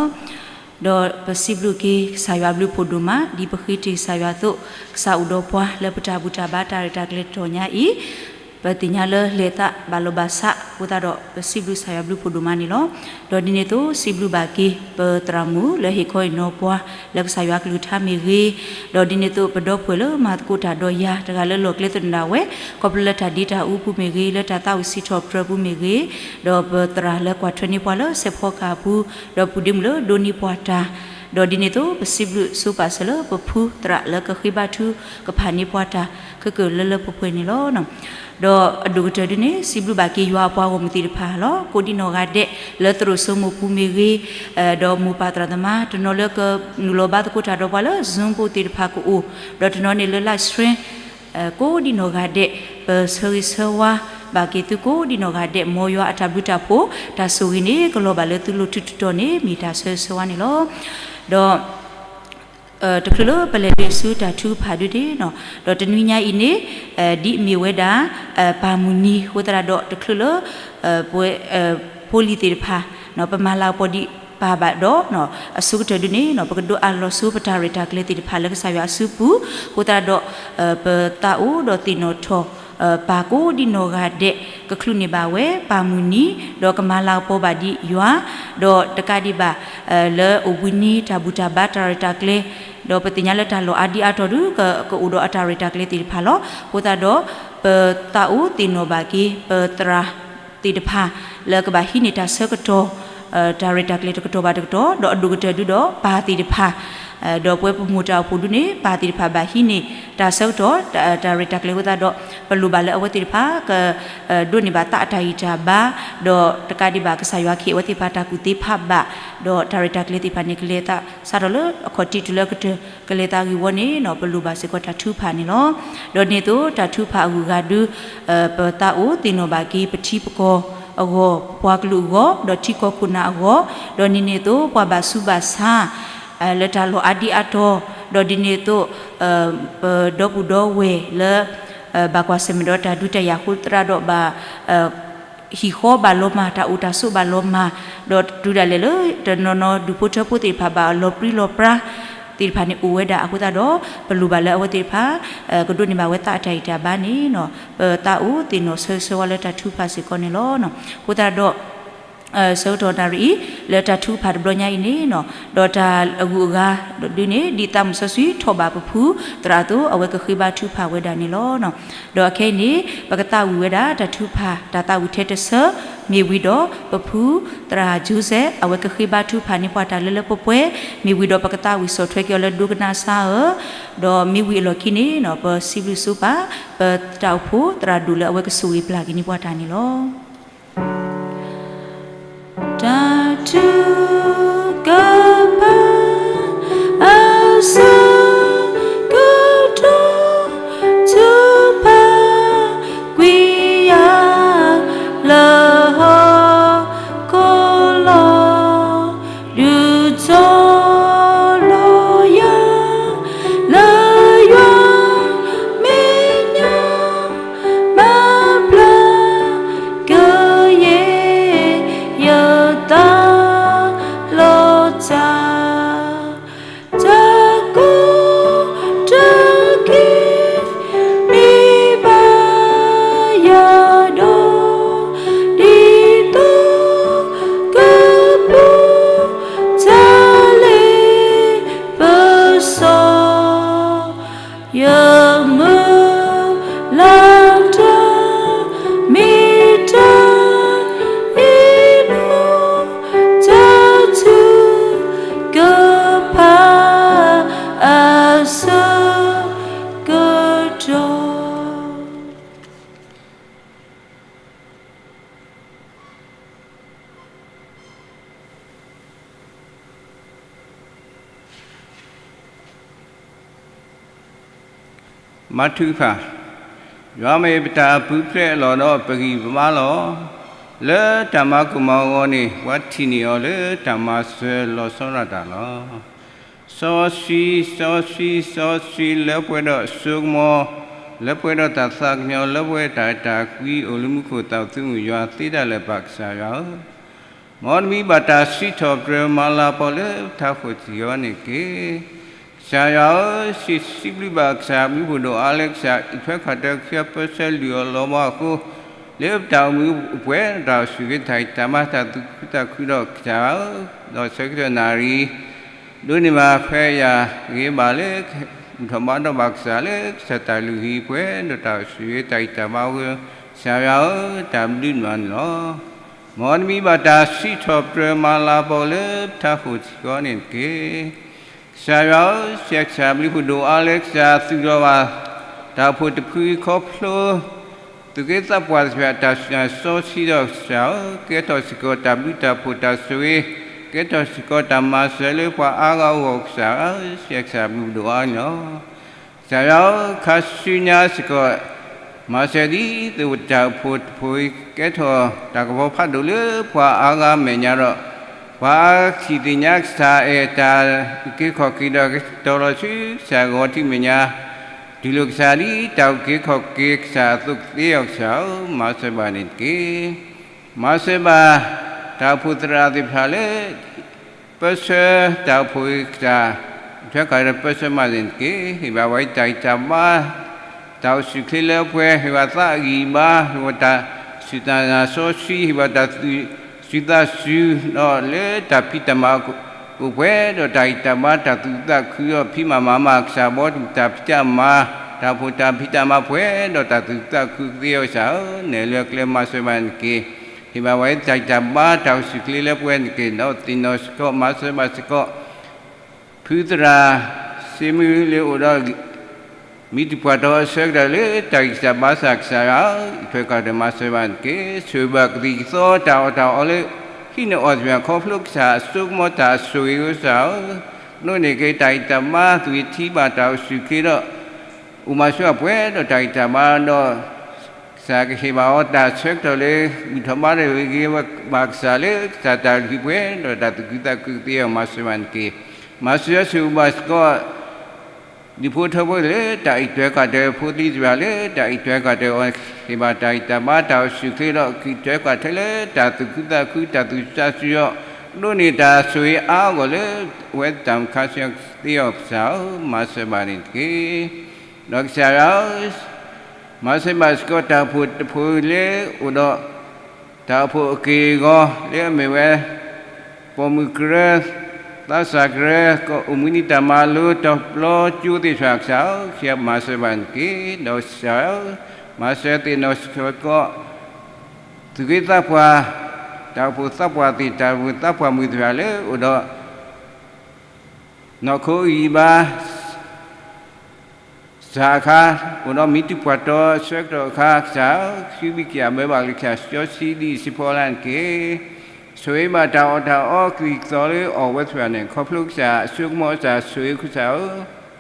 ဒီးပစံးဘျုးက့ၤကစၢ်ယွၤဘျုးဖှိၣ်ဒိၣ်မး ဒ်ပဃ့တ့ၢ်ကစၢ်ယွၤအသိး ကစၢ်အိၣ်ဒီးပှၤလၢပတၢ်ဘူၣ်တၢ်ဘါတၢ်ရဲၣ်တၢ်ကျဲၤတတီၤညါအံၤ ပသ့ၣ်ညါလၢလဲၤသးဘၣ်လီၤဘၣ်ဆးအဃိသတးဒီး ပစံးဘျုးကစၢ်ယွၤဘျုးဖှိၣ်ဒိၣ်မးန့ၣ်လီၤ. ဒီးဒ်န့ၣ်အသိး စံးဘျုးဘၣ်က့ၤ ပသရၣ်မုၣ်လၢဟ့ၣ်ခီဟ့ၣ်နီၤပှၤ လၢကစၢ်ယွၤကလုၢ်ကထါမ့ၢ်ဂ့ၤ, ဒီးဒ်န့ၣ်အသိး ပဒီပုၢ်ဝဲၢ်လၢမၤသကိးတၢ်ဒီးယၤ တဂၤလၢလီၢ်ကျဲသနုာ်ဒၣ်ဝဲ ခီဖျိလၢတၢ်ဒ့တၢ်အူပူၤမ့ၢ်ဂ့ၤ, လၢတၢ်သးဝံၣ်စံးထီၣ်ပတြၢၤပူၤမ့ၢ်ဂ့ၤ, ဒီးပသရၣ်လၢကွၢ်ထွဲန့ၢ်ပှၤလၢစဲးဖီကဟၣ်ပူၤ, ဒီးပူၤဒ့မုၣ်လၢဒိးန့ၢ်ပှၤတၢ် ဒီးဒ်န့ၣ်အသိး ပစံးဘျုးဆိပာ်စၢၤလၢပဖုသရၣ်လၢကဃ့ဘါထုကဖၣ်န့ၢ်ပှၤတၢ် ခဲကၢၢ်လၢလၢပှဲၤပှဲၤန့ၣ်လီၤ. ဒီးအဒိၣ်ကတၢၢ်ဒုန့ၣ် စံးဘျုးဘၣ်က့ၤယွၤအပှၤဂီၢ်မုၢ်သ့ၣ်တဖၣ်လီၤ. ကိးဒံနီၢ်ဂၤဒဲး လၢသရိာ်စိမိၢ်ပူၤမ့ၢ်ဂ့ၤ, ဒီးမိၢ်ပၢ်သရၣ်သမါ တနီၤလၢကနုာ်လီၤဘါသကိးတၢ်ဒီးပှၤလၢ Zoom ပူၤသ့ၣ်တဖၣ်ကအိၣ်, ဒီးတနီၤန့ၣ်လၢ live stream ကိးဒံနီၢ်ဂၤဒဲး ပဆၢဂ့ၤဆၢဝါဘၣ်က့ၤသုကိးဒံနီၢ်ဂၤဒဲး မ်ယွၤအတၢ်ဘျုးတၢ်ဖှိၣ် တၢ်ဆိၣ်ဂ့ၤန့ၣ် ကလီၤဘၣ်လၢသုလိၤထုတတီၤန့ၣ် မ့ၢ်တၢ်ဆၢဂ့ၤဆၢဝါန့ၣ်လီၤ. ဒီး တချုးလၢပလဲၤနုာ်ဆူတၢ်ထုကဖၣ်ဒုန့ၣ်, ဒီးတနွံညါအံၤန့ၣ် ဒ်အမ့ၢ်ဝဲဒၣ် ပၢ်မုၢ်နံၤအဃိသတးဒီး တချုးလၢ ပဝဲ ဖိလံၤသ့ၣ်တဖၣ် ပမၤလၤကပီၤဒံးပၢ်ဘၣ်ဒီး အဆိကတၢၢ်ဒုန့ၣ် ပကဒိးအးလီၤဆိပတၢ်ရဲၣ်တၢ်ကျဲၤသ့ၣ်တဖၣ်လၢကစၢ်ယွၤအစုပူၤ အဃိသတးဒီး ပသးအိၣ်ဒီးသ့ၣ်နီၣ်ထီၣ် ပၢ်ကိးဒံနီၢ်ဂၤဒဲး ကချုးန့ၢ်ဘၣ်ဝဲ ပၢ်မုၢ်နံၤ ဒီးကမၤလၤကပီၤဘၣ်ဒံးယွၤ, ဒီးတကးဒံးဘၣ် လၢအိၣ်ဘှံးနံၤတၢ်ဘူၣ်တၢ်ဘါတၢ်ရဲၣ်တၢ်ကျဲၤ, ဒီးပသ့ၣ်ညါလၢတၢ်လီၢ်အါဒံအါတီၤဒု ကအိၣ်ဒီးအတၢ်ရဲၣ်တၢ်ကျဲၤသ့ၣ်တဖၣ်လီၤ. အဃိသတးဒီး ပသးအိၣ်သ့ၣ်နီၣ်ဘၣ်က့ၤ ပသရၣ်သ့ၣ်တဖၣ် လၢကဘၣ်ဟံးန့ၢ်တၢ်ဆၢကတီၢ် တၢ်ရဲၣ်တၢ်ကျဲၤတကတီၢ်ဘၣ်တကတီၢ်, ဒီးအဒိၣ်ကတၢၢ်ဒုဒီးပၢ်သ့ၣ်တဖၣ် ဒီးပဝဲပမိၢ်တၢ်အိၣ်ဖှိၣ်ဒုန့ၣ် ပၢ်သ့ၣ်တဖၣ်ဘၣ်ဟံးန့ၢ်တၢ်ဆၢကတီၢ် တၢ်ရဲၣ်တၢ်ကျဲၤအဃိသတးဒီး ပလိၣ်ဘၣ်လၢအဝဲသ့ၣ်တဖၣ် က ဒိးန့ၢ်ဘၣ်သးအတၢ်ဂံၢ်တၢ်ဘါ, ဒီးတကးဒံးဘၣ် ကစၢ်ယွၤကဟ့ၣ်အဝဲသ့ၣ်တဖၣ်တၢ်ကူၣ်သ့ဖးဘၣ်, ဒီးတၢ်ရဲၣ်တၢ်ကျဲၤသ့ၣ်တဖၣ်န့ၣ် ကလဲၤသးစးထီၣ်လၢအခီၣ်ထံးတုၤလၢအကတၢၢ် ကလဲၤသးဂ့ၢ်ဝီန့ၣ် ပလိၣ်ဘၣ်စ့ၢ်ကီးတၢ်ထုကဖၣ်န့ၣ်လီၤ. ဒီးဒ်န့ၣ်အသိး တၢ်ထုကဖၣ်အဂုၤအဂၤဒု ပသးအိၣ်သ့ၣ်နီၣ်ဘၣ်က့ၤ ပထံပကီၢ်အဂီၢ်, ပှၤကလုာ်အဂီၢ်, ဒီးထံကီၢ်ခိၣ်နၢ်အဂီၢ်, ဒီးဒ်န့ၣ်အသိး ပှၤဘၣ်ဆူးဘၣ်ဆါ လၢတၢ်လီၢ်အါဒံအါတီၤ, ဒီးဒ်န့ၣ်အသိး ပဒီပုၢ်ဒီဝဲၢ်လၢ ဘၣ်ကွၢ်ဆၢၣ်မဲာ်ဒီးတၢ်ဒုးတၢ်ယၤအဃိသတးဒီးဘၣ် ဟံၣ်ဃီဘၣ်လီၤမၢ်, တၢ်အိၣ်တၢ်ဆိးဘၣ်လီၤမၢ်, ဒီးတုၤဒၣ်လဲာ်လၢတနီၤနီၤဒူၣ်ဖိထၢဖိသ့ၣ်တဖၣ်ဘၣ်လီၤပြံလီၤပြါ သ့ၣ်တဖၣ်န့ၣ်အိၣ်ဝဲဒၣ်အဃိသတးဒီး ပလိၣ်ဘၣ်လၢအဝဲသ့ၣ်တဖၣ် ကဒိးန့ၢ်ဘၣ်ဝဲသးအတၢ်ဂံၢ်တၢ်ဘါန့ၣ် ပသးအိၣ်သ့ၣ်နီၣ်ဆၢဂ့ၤဆၢဝါလၢတၢ်ထုကဖၣ်စ့ၢ်ကီးန့ၣ်လီၤ. အဃိသတးဒီး ဆၢကတီၢ်နၣ်ရံၣ်အံၤ လၢတၢ်ထုကဖၣ်တဘျီညါအံၤန့ၣ် ဒီးတၢ်အဂုၤအဂၤဒုန့ၣ် ဒ်သးမုၣ်စီဆှံထီၣ်ဘၣ်ပဖုသရၣ်အသိး အဝဲကဃ့ဘါထုကဖၣ်ဝဲဒၣ်န့ၣ်လီၤ. ဒီးအခဲအံၤန့ၣ် ပကသးဝံၣ်ဝဲဒၣ်တၢ်ထုကဖၣ် တၢ်သးဝံၣ်ထဲတဆၢ မ့ၢ်ဝံၤဒီးပဖုသရၣ် Joseph အဝဲကဃ့ဘါထုကဖၣ်န့ၢ်ပှၤတၢ်လၢလၢပှဲၤပှဲၤ, မ့ၢ်ဝံၤဒီးပကသးဝံၣ်ဆီၣ်ထွဲက့ၤအီၤလၢဒိကနၣ်စါဧၢ, ဒီးမ့ၢ်ဝံၤအလီၢ်ခံန့ၣ် ပစံးဘျုးစံးပာ် ပတၢ်အိၣ်ဖှိၣ်သရၣ်ဒိၣ်လၢအဝဲကဆိၣ်ဂ့ၤပျၢ်က့ၤန့ၢ်ပှၤတၢ်န့ၣ်လီၤ. တၢ်ထုကဖၣ် အဆၢကတီၢ် ထုကဖၣ်ကွံာ်ယၤ လၢဟီၣ်ခိၣ်လီၢ် ဒုးတီၤလီၤယၤ လၢယွၤမဲာ်ညါ မၤဘျါကယဲၢ် ယသးလီၤတၢ် တၢ်ကိၢ်တၢ်ဂီၤ မ့ၢ်ဘၣ်ယၤဒီး ဒ်သိးကပူၤ တၢ်လ့ပစီ ယမုၢ်လၢ်တၢ် မ့ၢ်တၢ်အ့ၣ်လိာ် တၢ်ထုကဖၣ်အဆၢကတီၢ် မၤထုကဖၣ်, ယွၤမ့ၢ်ပတၢ်ပူၤဖျဲးအလီၢ်ဒီးပဂံၢ်ပဘါလီၤ. လၢတၢ်မၤကိၢ်မၤဂီၤန့ၣ် ပှၤထံၣ်န့ၢ်အီၤလၢတၢ်မၤစၢၤလီၤဆီဒၣ်တၢ်လီၤ. စီဆှံ, စီဆှံ, စီဆှံလၢပှဲၤဒီးစိကမီၤ လၢပှဲၤဒီးတၢ်သးကညီၤ လၢပှဲၤတၢ်အဲၣ်တၢ်ကွံ အိၣ်လၢမူခိၣ်သးသမူယွၤသ့တၢ်လၢာ်ပာ် ကစၢ်ယွၤဧၢ, မ်နမံၤဘၣ်တၢ်စံးထီၣ်ပတြၢၤမၤလၤကပီၤလၢပထးခိၣ်ထံးအဂီၢ်န့ၣ်တက့ၢ်. ကစၢ်ယွၤဧၢ, စံးဘျုးဘၣ်ကစၢ်ဘျုးဖှိၣ်ဒိၣ်အါလၢကစၢ်အံးထွဲကွၢ်ထွဲ ကစၢ်ပၢဆှၢလုၢ်အီၣ်လီၤဘီအဃိ, လၢပတၢ်အိၣ်မူအပှဲၤဒီးတၢ်အိၣ်ဆူၣ်ဂ့ၤ တၢ်ဂံၢ်တၢ်ဘါ တၢ်သူၣ်ခုသးခုဒီးကစၢ်ဧၢ, ဒီးဆၢကတီၢ်နၣ်ရံၣ် ဒိးန့ၢ်ဘၣ်ခွဲးယာ်ဂ့ၤဘၣ်လၢ ဘူၣ်ထီၣ်ဘါထီၣ်ဘၣ်ကစၢ်လၢ ကစၢ်တၢ်လုၢ်ဟံၣ်ပှဲၤဒီးတၢ်အိၣ်ဆူၣ်ဂ့ၤ တၢ်ဂံၢ်တၢ်ဘါအဃိ, ကစၢ်ယွၤဧၢ, တၢ်ဘျုးနၤန့ၣ်လီၤ. မ်နမံၤဘၣ်တၢ်စံးထီၣ်ပတြၢၤမၤလၤကပီၤလၢပထးခိၣ်ထံးအဂီၢ်န့ၣ်တက့ၢ်. ကစၢ်ယွၤဧၢ, ကစၢ်ဘျုးဖှိၣ်ဒိၣ်အါလၢကစၢ်သူၣ်ထီၣ်ဘၣ် တၢ်အိၣ်ဖှိၣ်တဖုခီဖျိ သုးက့သးပှၢ်တဖၣ်အတၢ်စံၣ်ညီၣ်စီဆှံဒီးကစၢ်ဧၢ, ကဲထီၣ်စ့ၢ်ကီးတၢ်ဘျုးတၢ်ဖှိၣ်တၢ်ဆိၣ်ဂ့ၤ, ကဲထီၣ်စ့ၢ်ကီးတၢ်မၤစၢၤလၢပှၤအါဂၤအဂီၢ် ကစၢ်ဧၢ, ကစၢ်ဘျုးဖှိၣ်ဒိၣ်အါန့ၣ်လီၤ. ကစၢ်ယွၤဧၢ, ခါဆူညါစ့ၢ်ကီး မၤစၢၤဒ်သိးတၢ်အိၣ်ဖှိၣ်တဖှိၣ်အံၤ ကဲထီၣ်တၢ်ကပီၤဖးဒိၣ်လၢပှၤအါဂၤအမဲာ်ညါဒီး ပှၤအါဂၤကထံၣ်သ့ၣ်ညါကစၢ်အဲၣ်တၢ်အုၣ်က့ၤခီၣ်က့ၤဒီး ကတီၤလီၤဆူကစၢ်ဂီၤထံးမဲာ်ညါ တူၢ်လိာ်ကစၢ်ဒ်တၢ်အုၣ်က့ၤခီၣ်က့ၤကစၢ်အသိးကသ့အီၤ ကစၢ်ဧၢ, မၤစၢၤဘၣ်န့ၣ်တက့ၢ်. မၤစၢၤဘၣ် တၢ်အိၣ်ဖှိၣ်သရၣ်သ့ၣ်တဖၣ်လၢ ပၢဆှၢတၢ်အိၣ်ဖှိၣ်အံၤ ကစၢ်ထွဲခးဒီးပၢဆှၢမၤန့ၣ်တက့ၢ်. ဟ့ၣ်ဘၣ်ဝဲတၢ်ဂံၢ်တၢ်ဘါ တၢ်အိၣ်ဆူၣ်ချ့လၢပှဲၤ, ဟ့ၣ်ဘၣ်သးအဂံၢ်ဘါ, ဟ့ၣ်ဘၣ်တၢ်စူၢ်တၢ်နာ်စီဆှံ, ဟ့ၣ်ဘၣ်တၢ်သူၣ်စူၤသးစူၤ, ဒီးလၢတၢ်ဖံးတၢ်မၤ အိၣ်ပှဲၤဒီးတၢ်ဂံၢ်တၢ်ဘါ တၢ်သူၣ်ခုသးခုဒီး ဖံးမၤမၤမၤ ကစၢ်ဘီတၢ်ဖံးတၢ်မၤ, တၢ်အိၣ်ဖှိၣ်တၢ်ဖံးတၢ်မၤပှဲၤဒီးတၢ်သူၣ်ခုသးခုကသ့အီၤ ကစၢ်ဧၢ, နဲၣ်လၢကျဲမၤစၢၤဘၣ်န့ၣ်တက့ၢ်. ဟ့ၣ်ဘၣ်ဝဲတၢ်ဂံၢ်တၢ်ဘါ တၢ်အိၣ်ဆူၣ်ချ့လၢပှဲၤန့ၣ်တက့ၢ်. ဒီးသ့ၣ်နီၣ်စ့ၢ်ကီး မၤစၢၤဘၣ်စ့ၢ်ကီး ဖုသရၣ်စ့မုၢ်လၢအိၣ်ဒီး မံၤတပှၢ်တီအဆၢကတီၢ်လၢ တၢ်ဂံၢ်တၢ်ဘါ ကစၢ်ယွၤဧၢ, အံးထွဲကွၢ်ထွဲမၤစၢၤဘၣ်န့ၣ်တက့ၢ်. ဆိၣ်ဂ့ၤဘၣ်ကသံၣ်ကသီတၢ်အီၣ်တၢ်အီလၢ ဟံးန့ၢ်အီၣ်တဖၣ်ခီဖျိကစၢ်အစိကမီၤတၢ်ဆိၣ်ဂ့ၤ ကစၢ်ဧၢ, ဒိးန့ၢ်က့ၤတၢ်ဂံၢ်တၢ်ဘါ သူၣ်ဂ့ၤထံဘၣ်တၢ်အိၣ်ဆူၣ်ချ့ဒီး အိၣ်မၤဆူၣ်ပှဲၤဒီးတၢ်ဂံၢ်တၢ်ဘါဒီး ကစၢ်ကဟ့ၣ်ဘၣ်အီၤတၢ်ဆၢကတီၢ်လၢ ဘူၣ်ထီၣ်ဘါထီၣ်ဂ့ၤဂ့ၤဘၣ်ကစၢ်လၢ ကစၢ်တၢ်လုၢ်ဟံၣ်ပှဲၤဒီးတၢ်သူၣ်ခုသးခုကသ့အီၤ မၤစၢၤဘၣ်န့ၣ်တက့ၢ်. မၤစၢၤဆိၣ်ဂ့ၤဘၣ်စ့ၢ်ကီး ဒူၣ်ဖိထၢဖိလၢ တၢ်အံးထွဲကွၢ်ထွဲဖိသ့ၣ်တဖၣ်လၢ တၢ်အံးထွဲကွၢ်ထွဲအီၤ ဟ့ၣ်ဘၣ်တၢ်ဂံၢ်တၢ်ဘါတၢ်အိၣ်ဆူၣ်ချ့ဒီး ကံၢ်ထွဲကွၢ်ထွဲလၢ တၢ်သူၣ်ခုသးခု တၢ်သူၣ်စူၤသးစူၤအီၤ ဒိးန့ၢ်တၢ်ဆိၣ်ဂ့ၤအါအါဂီၢ်ဂီၢ်လၢ အဝဲတၢ်မုၢ်ခါဆူညါကသ့အီၤ ကစၢ်ဧၢ, မၤစၢၤဘၣ်န့ၣ်တက့ၢ်. ဒီးကစၢ်ယွၤဧၢ, မၤစၢၤဘၣ်စ့ၢ်ကီးတၢ်အိၣ်ဖှိၣ်တဖှိၣ်လၢအိၣ်ဒီး တၢ်အိၣ်ဖှိၣ်အက့ၢ်အဂီၤလၢအမ့ၢ်ဝဲ ပိာ်မုၣ်ကရၢ, သးစၢ်ကရၢ, ကအိၣ်မူနံၤတၢ်မၤလိ တီၤပျီကၠိသ့ၣ်တဖၣ် ကစၢ်ဧၢ, ကစၢ်မၤစၢၤဘၣ်န့ၣ်တက့ၢ်. ဒီးကစၢ်ဧၢ, မၤစၢၤသ့ၣ်နီၣ်စ့ၢ်ကီး သူၣ်က့သးပှၢ်, တၢ်အိၣ်ဖှိၣ်သးပှၢ်သ့ၣ် တၢ်အိၣ်ဖှိၣ်သးပှၢ်မုၣ်တဖၣ်လၢအိၣ်ဒီး နီၢ်ခိအဂံၢ်ဘါ စှၤအခါ, အိၣ်ဒီးမံၤတပှၢ်တီဆၢကတီၢ်အခါ ကစၢ်ဧၢ, ဃုဘံၣ်ကယာ်ဘၢဘၣ်လၢကစၢ်စီဆှံဒ်အံၤစ့ၢ်ကီးလၢ်န့ၣ်တက့ၢ်. ဆိၣ်ဂ့ၤဘၣ်တၢ်အီၣ်တၢ်အီကသံၣ်ကသီလၢအီၣ်ဝဲသ့ၣ်တဖၣ်န့ၣ် ခီဖျိကစၢ်အစိကမီၤ ကစၢ်ဆိၣ်ဂ့ၤကစၢ်ဧၢ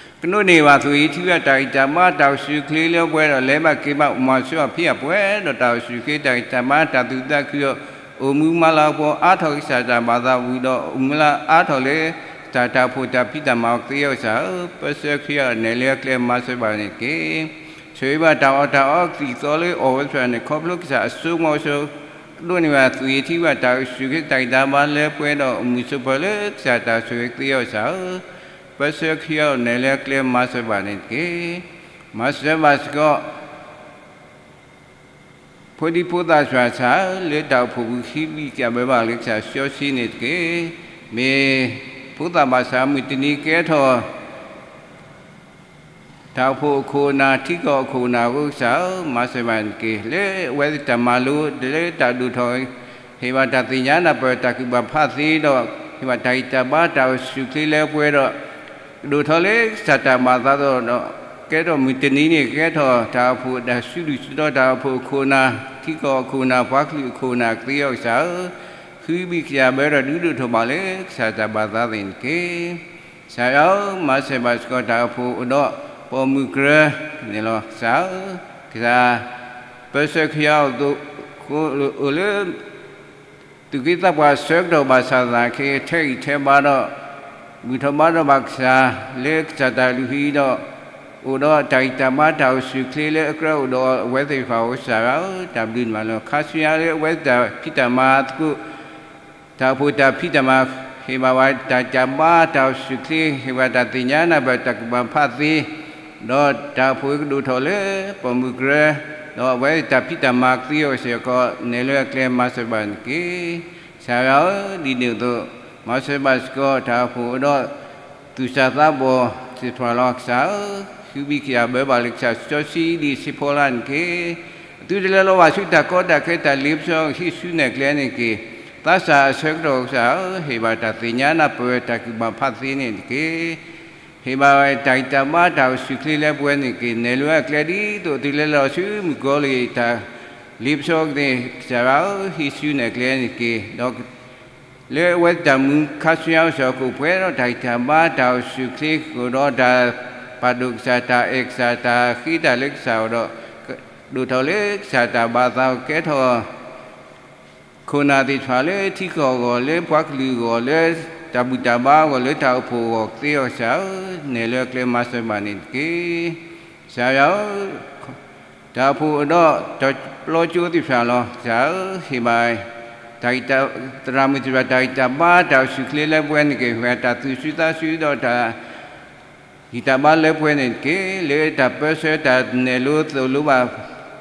ကဒိးန့ၢ်ဘၣ်သူၣ်ဂ့ၤထံဂ့ၤ တၢ်ဂံၢ်တၢ်ဘါ တၢ်အိၣ်ဆူၣ်ချ့လၢပှဲၤဒီး လဲၤဘၣ်က့ၤဘၣ် အိၣ်မၤဆူၣ်အီၤဖံးအပှဲၤဒီး တၢ်အိၣ်ဆူၣ်ချ့ တၢ်ဂံၢ်တၢ်ဘါ တၢ်သူၣ်ခုသးခုဒီး အိၣ်မူမၤလၤကပီၤအါထီၣ်ကစၢ်တၢ်ဘၣ်သးဝံၤဒီး အိၣ်မူလၢအါထီၣ်လၢ တၢ်တၢ်အိၣ်ဖှိၣ်တၢ်ဖံးတၢ်မၤအီၤကသ့အီၤ ကစၢ်ဧၢ, ပၢဆှၢခရံာ်အီၤ နဲၣ်လၢအကျဲမၤစၢၤဘၣ်န့ၣ်တက့ၢ်. ဆိၣ်ဂ့ၤဘၣ်တၢ်အီၣ်တၢ်အီကသံၣ်ကသီလၢအီၣ်ဝဲသ့ၣ်တဖၣ်န့ၣ် ခီဖျိကစၢ်အစိကမီၤစိ ကဒိးန့ၢ်ဘၣ်သူၣ်ဂ့ၤထံဂ့ၤ တၢ်အိၣ်ဆူၣ်ချ့ တၢ်ဂံၢ်တၢ်ဘါလၢပှဲၤဒီး အိၣ်မုာ်ဆိးပၢၤလၢကစၢ်တၢ်ဆိၣ်ဂ့ၤကသ့အီၤ ကစၢ်ဧၢ, ပၢဆှၢခရံာ်အီၤ နဲၣ်လၢအကျဲမၤစၢၤဘၣ်န့ၣ်တက့ၢ်. မၤစၢၤဘၣ်စ့ၢ်ကီး ဖိဒံဖိသၣ်တဖၣ် ကစၢ်ဧၢ, လၢတၢ်အိၣ်ဖှိၣ်ပူၤ ဃုဘံၣ်ကယာ်ဘၢဘၣ်လၢကစၢ်စီဆှံန့ၣ်တက့ၢ်. မ့ၢ်ဖိသၣ်ဘၣ်ဆၣ်မုၢ်တနံၤကဲထီၣ် တၢ်အိၣ်ဖှိၣ်အခိၣ်အနၢ် ထံကီၢ်အခိၣ်အနၢ်အဃိ ကစၢ်ဧၢ, မၤစၢၤဘၣ်န့ၣ်တက့ၢ်. လၢအဝဲသ့ၣ်တၢ်မၤလိ လၢတၢ်ဒိၣ်ထီၣ် ဟ့ၣ်ဘၣ်တၢ်သ့ၣ်ညါနၢ်ပၢၢ် တၢ်ကူၣ်ဘၣ်ဖးသ့ဒီး ဟ့ၣ်ဘၣ်တၢ်ဂံၢ်တၢ်ဘါ တၢ်အိၣ်ဆူၣ်ချ့လၢပှဲၤဒီး ကဒိၣ်ထီၣ်လၢကစၢ်တၢ်ဘၣ်သးဒီး ကဲထီၣ်မုၢ်တနံၤန့ၣ် ကဲထီၣ်တၢ်အိၣ်ဖှိၣ်တၢ်စုဒုၣ်စုတီ တၢ်အိၣ်ဖှိၣ်အခိၣ်အနၢ် ထံကီၢ်အခိၣ်အနၢ် ပှၤကလုာ်အခိၣ်အနၢ်ကသ့အီၤ ကစၢ်ဧၢ, ဃုဘံၣ်ကယာ်ဘၢဒီး ဒုးဒိၣ်ထီၣ်ဘၣ်လၢကစၢ်တၢ်ဘၣ်သးသ့ၣ်န့ၣ်တက့ၢ်. ကစၢ်ယွၤဧၢ, မၤစၢၤဘၣ်စ့ၢ်ကီးတၢ်အိၣ်ဖှိၣ်အိၣ်ဒီးပိာ်မုၣ်ကရၢန့ၣ်လီၤ. ကစၢ်ဧၢ, ကစၢ် ပၢဆှၢခရံာ်အီၤအသိး အိၣ်လၢ သူၣ်က့သးပှၢ်ဆၢကတီၢ်ဘၣ်ဆၣ်သနာ်က့ ထဲးဂံၢ်ထဲးဘါဒီး ဘူၣ်ထီၣ်ဘါထီၣ်ဘၣ်ကစၢ် လၢကစၢ်တၢ်လုၢ်ဟံၣ်ဒီး အိၣ်ဒီးတၢ်ဂံၢ်တၢ်ဘါတၢ်အိၣ်ဆူၣ်အိၣ်ချ့လၢအကြၢးအိၣ်ဒီးအဝဲသ့ၣ်တဖၣ် ကစၢ်ယွၤဧၢ, တၢ်ဘျုးနၤလီၤ. ခါဆူညါလၢအဝဲတၢ်ဖံးတၢ်မၤသကိး တၢ်အိၣ်ဖှိၣ်တၢ်ဖံးတၢ်မၤ ဟ့ၣ်ဘၣ်ဝဲတၢ်ဂံၢ်တၢ်ဘါတၢ်အိၣ်ဆူၣ်အိၣ်ချ့, ဟ့ၣ်ဘၣ်တၢ်သ့ၣ်ညါနၢ်ပၢၢ်တၢ်ကူၣ်ဘၣ်ဖးသ့, ဒီးတၢ်အိၣ်ဖှိၣ်ကဒိၣ်ထီၣ်လၢပိာ်မုၣ်ကရၢ, ဒီးအဝဲတၢ်ဖံးတၢ်မၤကသ့အီၤစ့ၢ်ကီး နဲၣ်လွဲအကျဲမၤစၢၤဘၣ်န့ၣ်တက့ၢ်. ကစၢ်ယွၤဧၢ, ဒ်န့ၣ်အသိး မၤစၢၤဘၣ်စ့ၢ်ကီးတၢ်အိၣ်ဖှိၣ်အိၣ်ဒီး သူၣ်စၢ်သးဘီၣ်သ့ၣ်တဖၣ်လီၤ. ကစၢ်ဧၢ, ဃုဘံၣ်ကစၢ်ဘၢဘၣ်လၢကစၢ်စီဆှံဒ်စ့ဖီလၢ်န့ၣ်တက့ၢ်. အသုတလဲၤလီၤဘၣ်ဆူတၢ်ကီတၢ်ခဲတၢ်လ့ပစီဟံးဆူနဲၣ်ကျဲန့ၣ်တက့ၢ်. သးစၢ်အဆၢကတီၢ်ကစၢ်ဧၢ, ဟ့ၣ်ဘၣ်တၢ်သ့ၣ်ညါနၢ်ပၢၢ်တၢ်ကူၣ်ဘၣ်ဖးသ့န့ၣ်တက့ၢ်. ဟ့ၣ်ဘၣ်ဝဲတၢ်ဂံၢ်တၢ်ဘါတၢ်အိၣ်ဆူၣ်အိၣ်ချ့လၢပှဲၤန့ၣ်တက့ၢ်. နဲၣ်လွဲအကျဲဒ်သိးအသုလဲၤလီၤဆူမုၣ်ကီၤလံၢ်အတၢ် လ့ပစီသ့ၣ် ကစၢ်ယွၤဧၢ, ဟံးဆူနဲၣ်ကျဲန့ၣ်တက့ၢ်. ဒီး လၢအဝဲတၢ်မူခါဆူညါကစၢ် ကအိၣ်ပှဲၤဒီးတၢ်ဂံၢ်တၢ်ဘါတၢ်အိၣ်ဆူၣ်အိၣ်ချ့, ကအိၣ်ဒီးတၢ်ပာ်ဒိၣ်ကစၢ်, တၢ်အဲၣ်ကစၢ်, တၢ်ဃ့တၢ်လၢကစၢ်အအိၣ်ဒီး ဒိၣ်ထီၣ်လၢကစၢ်တၢ်ဘၣ်သး, ကဲထီၣ် ခိၣ်နၢ်သ့ၣ်တဖၣ်လၢထံကီၢ်အဂီၢ်, လၢပှၤကလုာ်အဂီၢ်, လၢတၢ်ဘူၣ်တၢ်ဘါအဂီၢ်, လၢတၢ်အိၣ်ဖှိၣ်အဂီၢ်ကသ့အီၤကစၢ်ဧၢ, နဲၣ်လွဲအကျဲမၤစၢၤဘၣ်န့ၣ်တက့ၢ်. ကစၢ်ယွၤဧၢ, တၢ်အိၣ်ဖှိၣ်အိၣ်ဒီးတၢ်ပျီကၠိသ့ၣ်တဖၣ်လီၤ. ကစၢ်ဧၢ, ဟ့ၣ်ဘၣ် တၢ်ဂံၢ်တၢ်, သရၣ်မုၣ်သ့ၣ်တဖၣ် တၢ်ဂံၢ်တၢ်ဘါတၢ်အိၣ်ဆူၣ်အိၣ်ချ့လၢပှဲၤန့ၣ်တက့ၢ်. ဟ့ၣ်တၢ်သူၣ်စူၤသးစူၤဒီးတၢ် ဂံၢ်တၢ်ဘါလၢပှဲၤန့ၣ်တက့ၢ်. လၢတၢ်ပၢဆှၢတၢ်နဲၣ်လိသိၣ်လိဘၣ်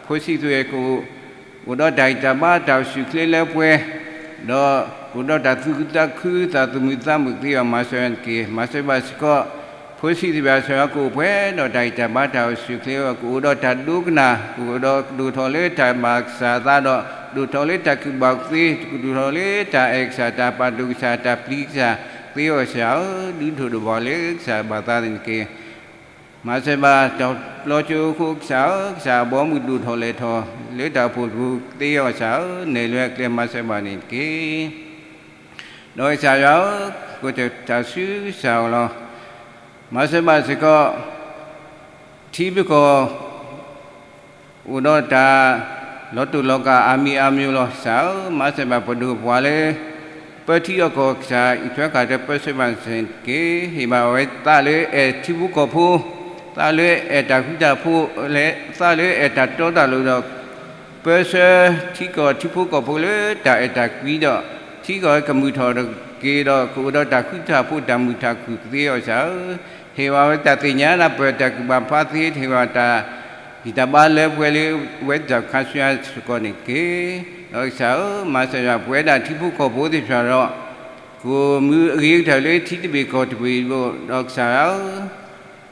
ဖိဆံးသ့ၣ်တဖၣ်ကအိၣ်, အိၣ်ဒီးတၢ်ဂံၢ်တၢ်ဘါတၢ်အိၣ်ဆူၣ်အိၣ်ချ့လၢပှဲၤ, ဒီးအိၣ်ဒီးတၢ်သူၣ်ခုသးခု တၢ်သူၣ်မုာ်သးမုာ်သ့အီၤ မၤစၢၤန့ၣ်တက့ၢ်. မၤစၢၤဘၣ်စ့ၢ်ကီး ဖိဆံးသ့ၣ်တဖၣ်စ့ၢ်ကီး ကအိၣ်ပှဲၤဒီးတၢ်ဂံၢ်တၢ်ဘါတၢ်အိၣ်ဆူၣ်အိၣ်ချ့, ကအိၣ်ဒီးတၢ်ဒိကနၣ်, ကအိၣ်ဒီးကဒိၣ်ထီၣ်လၢတၢ်ဘၣ်ကစၢ်အသးဒီး ဒိၣ်ထီၣ်လၢတၢ်ကူၣ်ဘၣ်ကူၣ်သ့, ကဒိၣ်ထီၣ်လၢတၢ်အဲၣ်ကစၢ်, တၢ်ပာ်ဒိၣ်ကစၢ်, တၢ်ပျံၤကစၢ်သ့အီၤကစၢ်ဧၢ, ဒုးဒိၣ်ဒိၣ်ဘၣ်လၢကစၢ်ဘၣ်သးန့ၣ်တက့ၢ်. မၤစၢၤဘၣ်တၢ်ပျီကၠိအဃိကစၢ်ဧၢ, ကစၢ်အဘီအမုၢ်ဒိၣ်ထီၣ်လဲၤထီၣ် လၢတၢ်အိၣ်ဖှိၣ်တဖုသ့အီၤကစၢ်ဧၢ, နဲၣ်လွဲအကျဲမၤစၢၤဘၣ်န့ၣ်တက့ၢ်. ဒီးကစၢ်ယွၤဧၢ, ကိးထီၣ်တၢ်ဆူကစၢ်အအိၣ်လီၤ. မၤစၢၤဘၣ်စ့ၢ်ကီး ထံဖိကီၢ် အိၣ်ဒီးတၢ်လီၤတူာ်လီၤကာ်အါမံၤအါမံၤလီၤ. ကစၢ်ဧၢ, မၤစၢၤဘၣ်ပဒိၣ်ပပှၢ်လၢ ပၢထံအီၣ်ကီၢ်, ကစၢ်အံးထွဲကွၢ်ထွဲပၢဆှၢဘၣ်စ့ၢ်ကီးတက့ၢ်. ဟ့ၣ်ဘၣ်ဝဲသးလၢအဲၣ်ထံဖိကီၢ်ဖိ, သးလၢအဲၣ်တၢ်ဃူတၢ်ဖိး, သးလၢအဲၣ်တၢ်တီတၢ်လိၤဒီး ပၢဆှၢထံကီၢ်ထံဖိကီၢ်ဖိလၢတၢ်အဲၣ်တၢ်ကွံဒီး ထံကီၢ်ကမုာ်ထီၣ်တက့ၢ်ဒီး ကအိၣ်ဒီးတၢ်ဃူတၢ်ဖိးတၢ်မုာ်တၢ်ခုၣ်ကသ့အီၤကစၢ်ဧၢ, ဟ့ၣ်ဘၣ်ဝဲတၢ်သ့ၣ်ညါနၢ်ပၢၢ်တၢ်ကူၣ်ဘၣ်ဖးသ့, ဟ့ၣ်ဘၣ်တၢ်ခါဆူညါစ့ၢ်ကီးန့ၣ်တက့ၢ်. ဒီးကစၢ်ဧၢ, မၤစၢၤယွၤပဝဲဒၣ်ထံဖိကီၢ်ဖိသ့ၣ်တဖၣ်ဒီး ကအိၣ်မူအဂ့ၤကတၢၢ်လၢထံတဘ့ၣ်ကီၢ်တဘ့ၣ်အလိၤ, ဒီးကစၢ်ဧၢ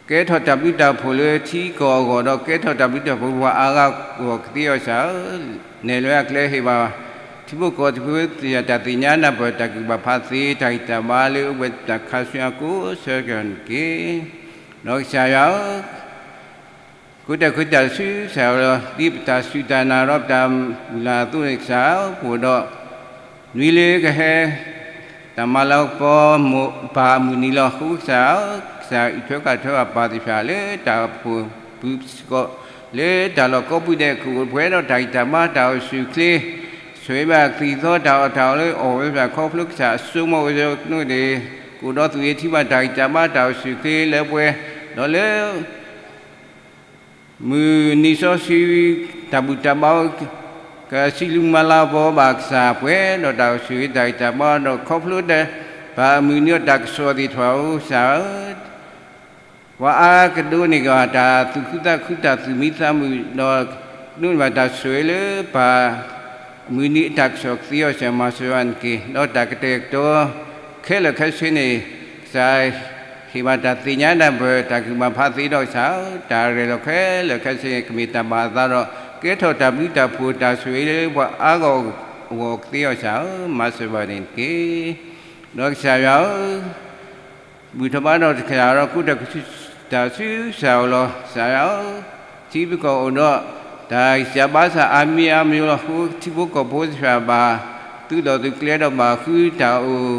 ကဲထီၣ်တၢ်ဘျုးတၢ်ဖှိၣ်လၢထံကီၢ်အဂီၢ်ဒီး ကဲထီၣ်တၢ်ဘျုးတၢ်ဖှိၣ်ပှၤအါဂၤအဂီၢ်ကသ့အီၤကစၢ်ဧၢ, နဲၣ်လွဲအကျဲဟ့ၣ်ဘၣ် ထံဖိကီၢ်ဖိသ့ၣ်တဖၣ်တၢ်သ့ၣ်ညါနၢ်ပၢၢ် တၢ်ကူၣ်ဘၣ်ဖးသ့ တၢ်ဂံၢ်တၢ်ဘါလၢအဝဲတၢ်ခါဆူညါကိးဆၢကတီၢ်န့ၣ်တက့ၢ်. ဒီးကစၢ်ယွၤဧၢ, ကိးတၢ်ခီတၢ်ဆူကစၢ်အအိၣ်လီၤ. ဒ်ပတၢ်စူၢ်တၢ်နာ်ဒီးပတၢ်မုၢ်လၢ်အသိးန့ၣ် ကစၢ်ဧၢ, ပအိၣ်ဒီး နွံလၢကဟဲ တၢ်မၤလၤကပီၤပၢ်အမုၢ်နံၤလီၤ. အဃိကစၢ်ဧၢ, ကစၢ်အံးထွဲကွၢ်ထွဲဘၣ်ပၢ်သ့ၣ်တဖၣ်လၢတၢ်အိၣ်ဖှိၣ်ပူၤစ့ၢ်ကီး, လၢတၢ်လီၢ်ကိးပူၤဒဲး ကအိၣ်ပှဲၤဒီးတၢ်ဂံၢ်တၢ်ဘါတၢ်အိၣ်ဆူၣ်အိၣ်ချ့, ဆိၣ်ဂ့ၤဘၣ်ကသံၣ်ကသီတၢ်အီၣ်တၢ်အီလၢအီၣ်ဝဲသ့ၣ်တဖၣ် ခီဖျိကစၢ်အစိကမီၤဝဲသ့ၣ်တဖၣ်န့ၣ် ကအိၣ်ဒီးသူၣ်ဂ့ၤထံဂ့ၤဘၣ် တၢ်ဂံၢ်တၢ်ဘါတၢ်အိၣ်ဆူၣ်အိၣ်ချ့လၢပှဲၤ, ဒီးလၢ မုၢ်နံၤစီဆှံ တၢ်ဘူၣ်တၢ်ဘါ ကစံးလူၤမၤလၤကပီၤဘၣ်ကစၢ်ပှဲၤဒီးတၢ်အိၣ်ဆူၣ်အိၣ်ချ့တၢ်ဂံၢ်တၢ်ဘါဒီး ခီဖျိတၢ်ပၢ်အမုၢ်နံၤအတၢ်ကစီၣ်သ့ၣ်တဖၣ်ဧိၤကစၢ်ဧၢ, ပှၤအါကဒိးန့ၢ်က့ၤဘၣ်တၢ်သူၣ်ခုသးခုတၢ်သူၣ်မံသးမုာ်ဒီး ဒိးန့ၢ်ဘၣ်တၢ်ဆိၣ်ဂ့ၤလၢပၢ်အမုၢ်နံၤအတၢ်ကစီၣ်ကသ့အီၤကစၢ် မၤစၢၤဘၣ်န့ၣ်တက့ၢ်. ဒီးတၢ်ကတဲာ်ကတီၤ ခဲလၢာ်ခဲဆ့န့ၣ် ကစၢ် ဟ့ၣ်ဘၣ်တၢ်သ့ၣ်ညါနၢ်ပၢၢ် တၢ်ကူၣ်ဘၣ်ဖးသ့ဒီးကစၢ်ဧၢ, တၢ်ရဲၣ်လီၤခဲလၢာ်ခဲဆ့န့ၣ် ကမ့ၢ်တၢ်ဘၣ်အသးဒီး ကဲထီၣ်တၢ်ဘျုးတၢ်ဖှိၣ်တၢ်ဆိၣ်ဂ့ၤလၢပှၤအါဂၤအဂီၢ်ကသ့အီၤကစၢ်ဧၢ, မၤစၢၤဘၣ်န့ၣ်တက့ၢ်. ဒီးကစၢ်ယွၤဧၢ, ဘူၣ်ထီၣ်ဘါထီၣ်တၢ်ဒီး ကိးထီၣ်တၢ်ဆူကစၢ်အအိၣ်လီၤ. ကစၢ်ယွၤဧၢ, ထံဖိကီၢ်ဖိအိၣ်ဒီး တၢ်ဂံၢ်စၢ်ဘါစၢ်အါမံၤအါမံၤလီၤ. အဃိထံဖိကီၢ်ဖိသ့ၣ်တဖၣ်ဘၣ် သုးလီၢ်သုးကျဲဒီးဘၣ်ဃုတၢ်အိၣ်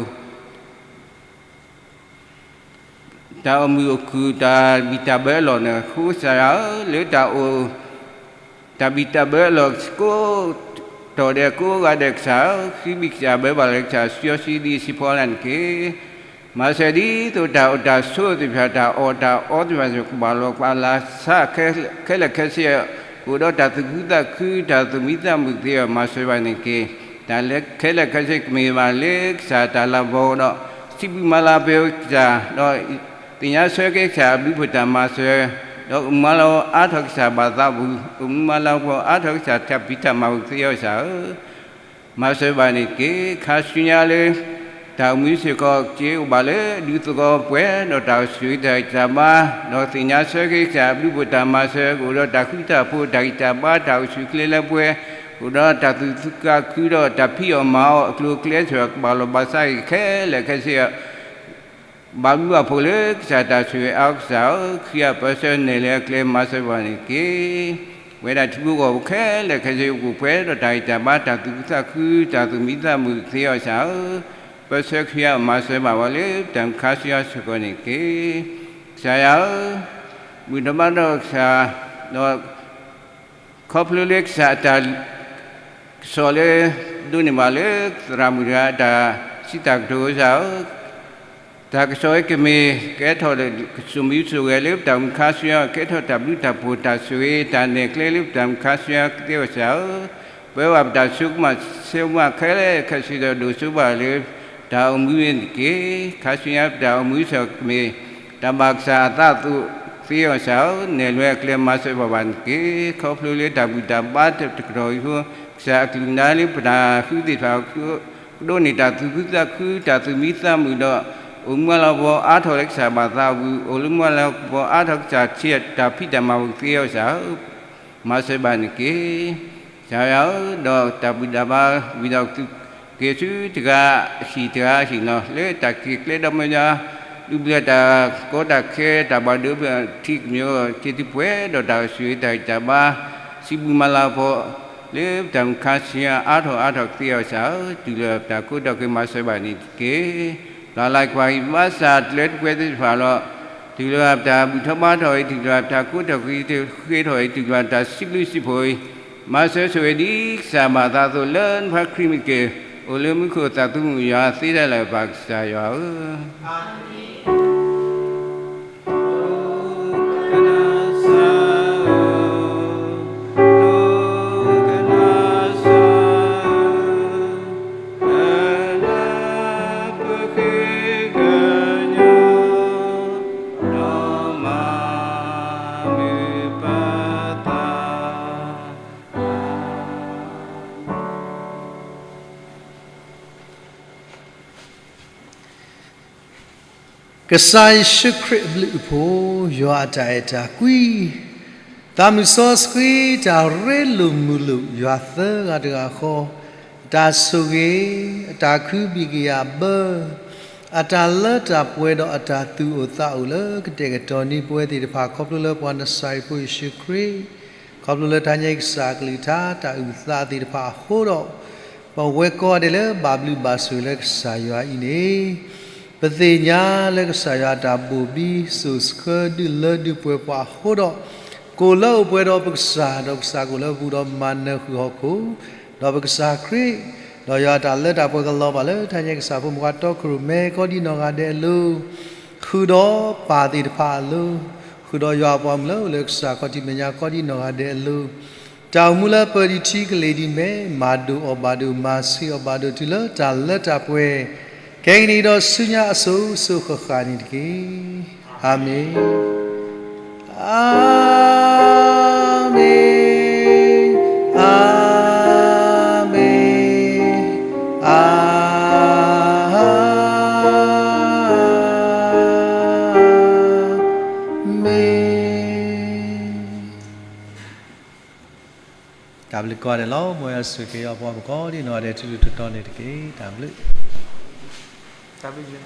တၢ်အိၣ်မုာ်အိၣ်ခုၣ် တၢ်ဘံၣ်တၢ်ဘၢအလီၢ်န့ၣ် အဃိကစၢ်ယွၤဧၢ, လၢတၢ်အိၣ် တၢ်ဘံၣ်တၢ်ဘၢအလီၢ်ကိးတီၤဒဲးကိးဂၤဒဲးကစၢ်ဧၢ, ဃုဘံၣ်ကစၢ်ဘၢဘၣ်လၢကစၢ်စီဆှံဒ်စ့ဖီလာ်န့ၣ်တက့ၢ်. မၤစၢၤဒ်သိးတၢ်အိၣ်တၢ်ဆိးသ့ၣ်တဖၣ် တၢ်အီၣ်တၢ်အီသ့ၣ်တဖၣ် ကဘၣ်လီၤပာ်လၢ်ဆး ခဲလၢာ်ခဲဆ့ ကအိၣ်ဒီးတၢ်သူၣ်ခုသးခု တၢ်သူၣ်မံသးမုာ်သ့အီၤ မၤစၢၤဘၣ်န့ၣ်တက့ၢ်. တၢ်ခဲလၢာ်ခဲဆ့ကမ့ၢ်ဘၣ်လၢကစၢ်တၢ်လၤကပီၤဒီး စံးဘျုးမၤလၤကပီၤကစၢ် ဒီးသ့ၣ်ညါဆၢက့ၤကစၢ်အဘျုးအဖှိၣ်တၢ်မၤစၢၤ ဒီးအိၣ်မူလၤကပီၤအါထီၣ်ကစၢ်ဘၣ်သးဝံၤ အိၣ်မူလၤကပီၤအါထီၣ်ကစၢ်တၢ်ဖံးတၢ်မၤဝံၤသ့အီၤကစၢ်ဧၢ မၤစၢၤဘၣ်န့ၣ်တက့ၢ်. ခါဆူညါလၢ တၢ်အိၣ်မူစ့ၢ်ကီး က့ၤအိၣ်ဘၣ်လၢဒူသဝီပှဲၤဒီးတၢ်အိၣ်ဆူၣ်တၢ်ဂံၢ်တၢ်ဘါ ဒီးသ့ၣ်ညါဆၢက့ၤကစၢ်အဘျုးအဖှိၣ်တၢ်မၤစၢၤ ကအိၣ်ဒီးတၢ်ဃူတၢ်ဖိး တၢ်ဂံၢ်တၢ်ဘါ တၢ်အိၣ်ဆူၣ်အိၣ်ချ့လၢပှဲၤ ကအိၣ်ဒီးတၢ်သူၣ်ခုသးခုဒီးတၢ်ဖံးအီၣ်မၤအီၣ်အကျိၤအကျဲစ့ၢ်ကီး ကဘၣ်လီၤဘၣ်စးက့ၤခဲလၢာ်ခဲဆ့ ဘၣ်ဘျုးဘၣ်ဖှိၣ်လၢကစၢ်တၢ်ဆိၣ်ဂ့ၤအါကစၢ်ဧၢ, ခ့အပၢဆှၢနဲၣ်လၢအကျဲမၤစၢၤဘၣ်န့ၣ်တက့ၢ်. ပဝဲဒၣ်ထံဖိကီၢ်ဖိခဲလၢာ်ခဲဆ့ အိၣ်ပှဲၤဒီးတၢ်ဂံၢ်တၢ်ဘါ တၢ်သူၣ်ခုသးခု တၢ်သူၣ်မံသးမုာ်သ့အီၤကစၢ်ဧၢ, ပၢဆှၢခ့အမၤစၢၤဘၣ်ဝဲလၢပတၢ်မုၢ်ခါဆူညါစ့ၢ်ကီးန့ၣ်တက့ၢ်. ကစၢ်ယွၤဧၢ, ဘူၣ်ထီၣ်ဘါထီၣ်ကစၢ်, ဒီး ခီဖျိလၢကစၢ်အတၢ် ကစီၣ်လၢ ဒိးန့ၢ်ဘၣ်လၢသရၣ်မုၣ်တဂၤအတၢ်စံးတၢ်ကတိၤကစၢ်ဧၢ, တၢ်ကစီၣ်အံၤကမ့ၢ်ကဲထီၣ်လၢကစိၢ်မံဆိၣ်ဂဲၤလၢပတၢ်မုၢ်ခါဆူညါ ကဲထီၣ်တၢ်ဘျုးတၢ်ဖှိၣ်တၢ်ဆိၣ်ဂ့ၤ တၢ်နဲၣ်ကျဲလၢပတၢ်မုၢ်ခါဆူညါကသ့အီၤကစၢ်ဧၢ, ပဝဲဘၣ်ပတၢ်ဆိကမိၣ်ဆၢမုၢ်ခဲလၢာ်ခဲဆ့ဒီးဒိၣ်စိဘၣ်လၢ တၢ်အိၣ်မူန့ၣ်တက့ၢ်. ခါဆူညါပတၢ်အိၣ်မူစ့ၢ်ကီးကမ့ၢ် တၢ်ဘၣ်ကစၢ်အသးအသိးသ့အီၤကစၢ်ဧၢ, နဲၣ်လွဲအကျဲမၤစၢၤဘၣ်ဘၣ်န့ၣ်တက့ၢ်. ခီဖျိလၢတၢ်ဘူၣ်တၢ်ဘါတကတီၢ်အံၤအဃိ ကစၢ်အကလုၢ်ကထါလၢပတၢ်ဃုသ့ၣ်တဖၣ် ကဒိးန့ၢ်တၢ်သူၣ်ခုသးခု တၢ်သူၣ်မံသးမုာ်ဒီး အိၣ်မူလၤကပီၤအါထီၣ်လၢကစၢ်ဘၣ်သးဝံၤ အိၣ်လၢမူလၤကပီၤအါထီၣ်ကစၢ် တၢ်ဖံးတၢ်မၤဝံၤသ့အီၤကစၢ်ဧၢ, မၤစၢၤဘၣ်န့ၣ်တက့ၢ်. ကစၢ်ယွၤဧၢ, ဒီးတၢ်ဘူၣ်တၢ်ဘါဝံၤဒီးကသုးက့ၤဆူတဂၤအဟံၣ်တဂၤအဟံၣ်နီၤ လၢတၢ်က့ၤကျဲဒီးမဲာ်ညါ ဒုးဘျၢတၢ်ကီတၢ်ခဲ တၢ်ဘၣ်ဒိဘၣ်ထံးကမျၢၢ် က့ၤသုပှဲၤဒီးတၢ်ဆိၣ်ဂ့ၤတၢ်ဂံၢ်တၢ်ဘါ စံးဘျုးမၤလၤကပီၤ လၢပတၢ်မုၢ်ခါဆူညါအါထီၣ်အါထီၣ်ကသ့အီၤကစၢ်ဧၢ, တုၤလၢပတၢ်ကိးထီၣ်က့ၤမၤစၢၤဘၣ်န့ၣ်တက့ၢ်. ပျၢ်လၤကွၢ်ဟံၣ်ဘါစၢ်တလၢတပှဲၤသ့ၣ်တဖၣ်လီၤ. တုၤလၢပတၢ်ဘူၣ်ထီၣ်ဘါထီၣ်အံၤ တုၤလၢပတၢ်ကိးထီၣ်က့ၤတဃ့ထီၣ်အံၤ တုၤလၢပတၢ်စံးဘျုးစံးဖှိၣ်အံၤ မၤစၢၤဆိၣ်ဂ့ၤဒ်ကစၢ်ဘၣ်သးအသိးလၢနဖိခွါခရံာ်မ့ၢ်က့ၤ အိၣ်လၢမူခိၣ်သးသမူယွၤသ့တၢ်လၢာ်ပၢ်ကစၢ်ယွၤဧၢ. ကစၢ်ယ့ၣ်ၡူးခရံာ်အဘျုးအဖှိၣ်, ယွၤအတၢ်အဲၣ်တၢ်ကွံ, သးမုၢ်စီဆှံတၢ်ရ့လိာ်မုာ်လိာ် ယွၤသၢဂၤတဂၤဃီ, အတၢ်ဆိၣ်ဂ့ၤ, အတၢ်ခုဘံၣ်ကယာ်ဘၢ, အတၢ်လၢတၢ်ပှဲၤဒီးအတၢ်သူၣ်အိၣ်သးအိၣ်လၢကတဲာ်ကတီၤန့ၢ်ပဝဲသ့ၣ်တဖၣ် ခီဖျိလၢပှၤနစၤရ့းဖိယ့ၣ်ၡူးခရံာ်, ခီဖျိလၢတၢ်ညါအံၤကစၢ်အကလုၢ်ကထါတၢ်အုၣ်သးသ့ၣ်တဖၣ်အဃိဒီး ပဝဲကိးဂၤဒဲးလၢဘၣ်ဘျုးဘၣ်ဆိၣ်ဂ့ၤလၢကစၢ်ယွၤအံၤန့ၣ်, ပသ့ၣ်ညါလၢကစၢ်ယွၤအတၢ်ဘိၣ်ဘံစိာ်ဆှၢဒုးလၢဒုးပှဲၤပှၤအဃိဒီး, ကိၣ်လၢအိၣ်ပှဲၤဒီးပကစၢ်, ဒီးကစၢ်ကိၣ်လၢပူၤဒီးမၤနၢၤဃုာ်ဟီၣ်ခိၣ်, ဒီးပကစၢ်ခရံာ်, ဒီးယွၤအတၢ်လၢတၢ်ပှဲၤကလီၤဘၣ်လၢတၢ်ညါအံၤကစၢ်ဖိမုၣ်ခွါတီခိၣ်ရိၣ်မဲကိးဒံနီၢ်ဂၤဒဲးအလိၤ, ဃုာ်ဒီးပၢ်သ့ၣ်တဖၣ်အလိၤ, ဃုာ်ဒီးယွၤအပှၤမုၣ်လၢအိၣ်လၢကစၢ်ခီၣ်ထံးမဲာ်ညါကိးဒံနီၢ်ဂၤဒဲးအလိၤ, တၢ်အိၣ်မူလၢပၢၤဒံးထံကလ့ၤဒံးမဲး, မၤဒိၣ်အီၣ်ဘၣ်ဒိၣ်, မၤဆံးအီၣ်ဘၣ်ဒိၣ်တုၤလၢတၢ်လၢတၢ်ပှဲၤ, ခဲကနံၣ်အံၤဒီးဆူညါအစိၤစိၤဃၣ်ဃၣ်န့ၣ်တက့ၢ်. အၤမ့ၣ်, အၤမ့ၣ်, အၤမ့ၣ်, အၤမ့ၣ်. တၢ်ဘျုးကိးဂၤဒဲးလီၤ. မ်ယွၤဆိၣ်ဂ့ၤက့ၤယွၤအပှၤမုၣ်ကိးဒံနီၢ်ဂၤဒဲး ထူထူတီတီန့ၣ်တက့ၢ်. တၢ်ဘျုး, တၢ်ဘျုး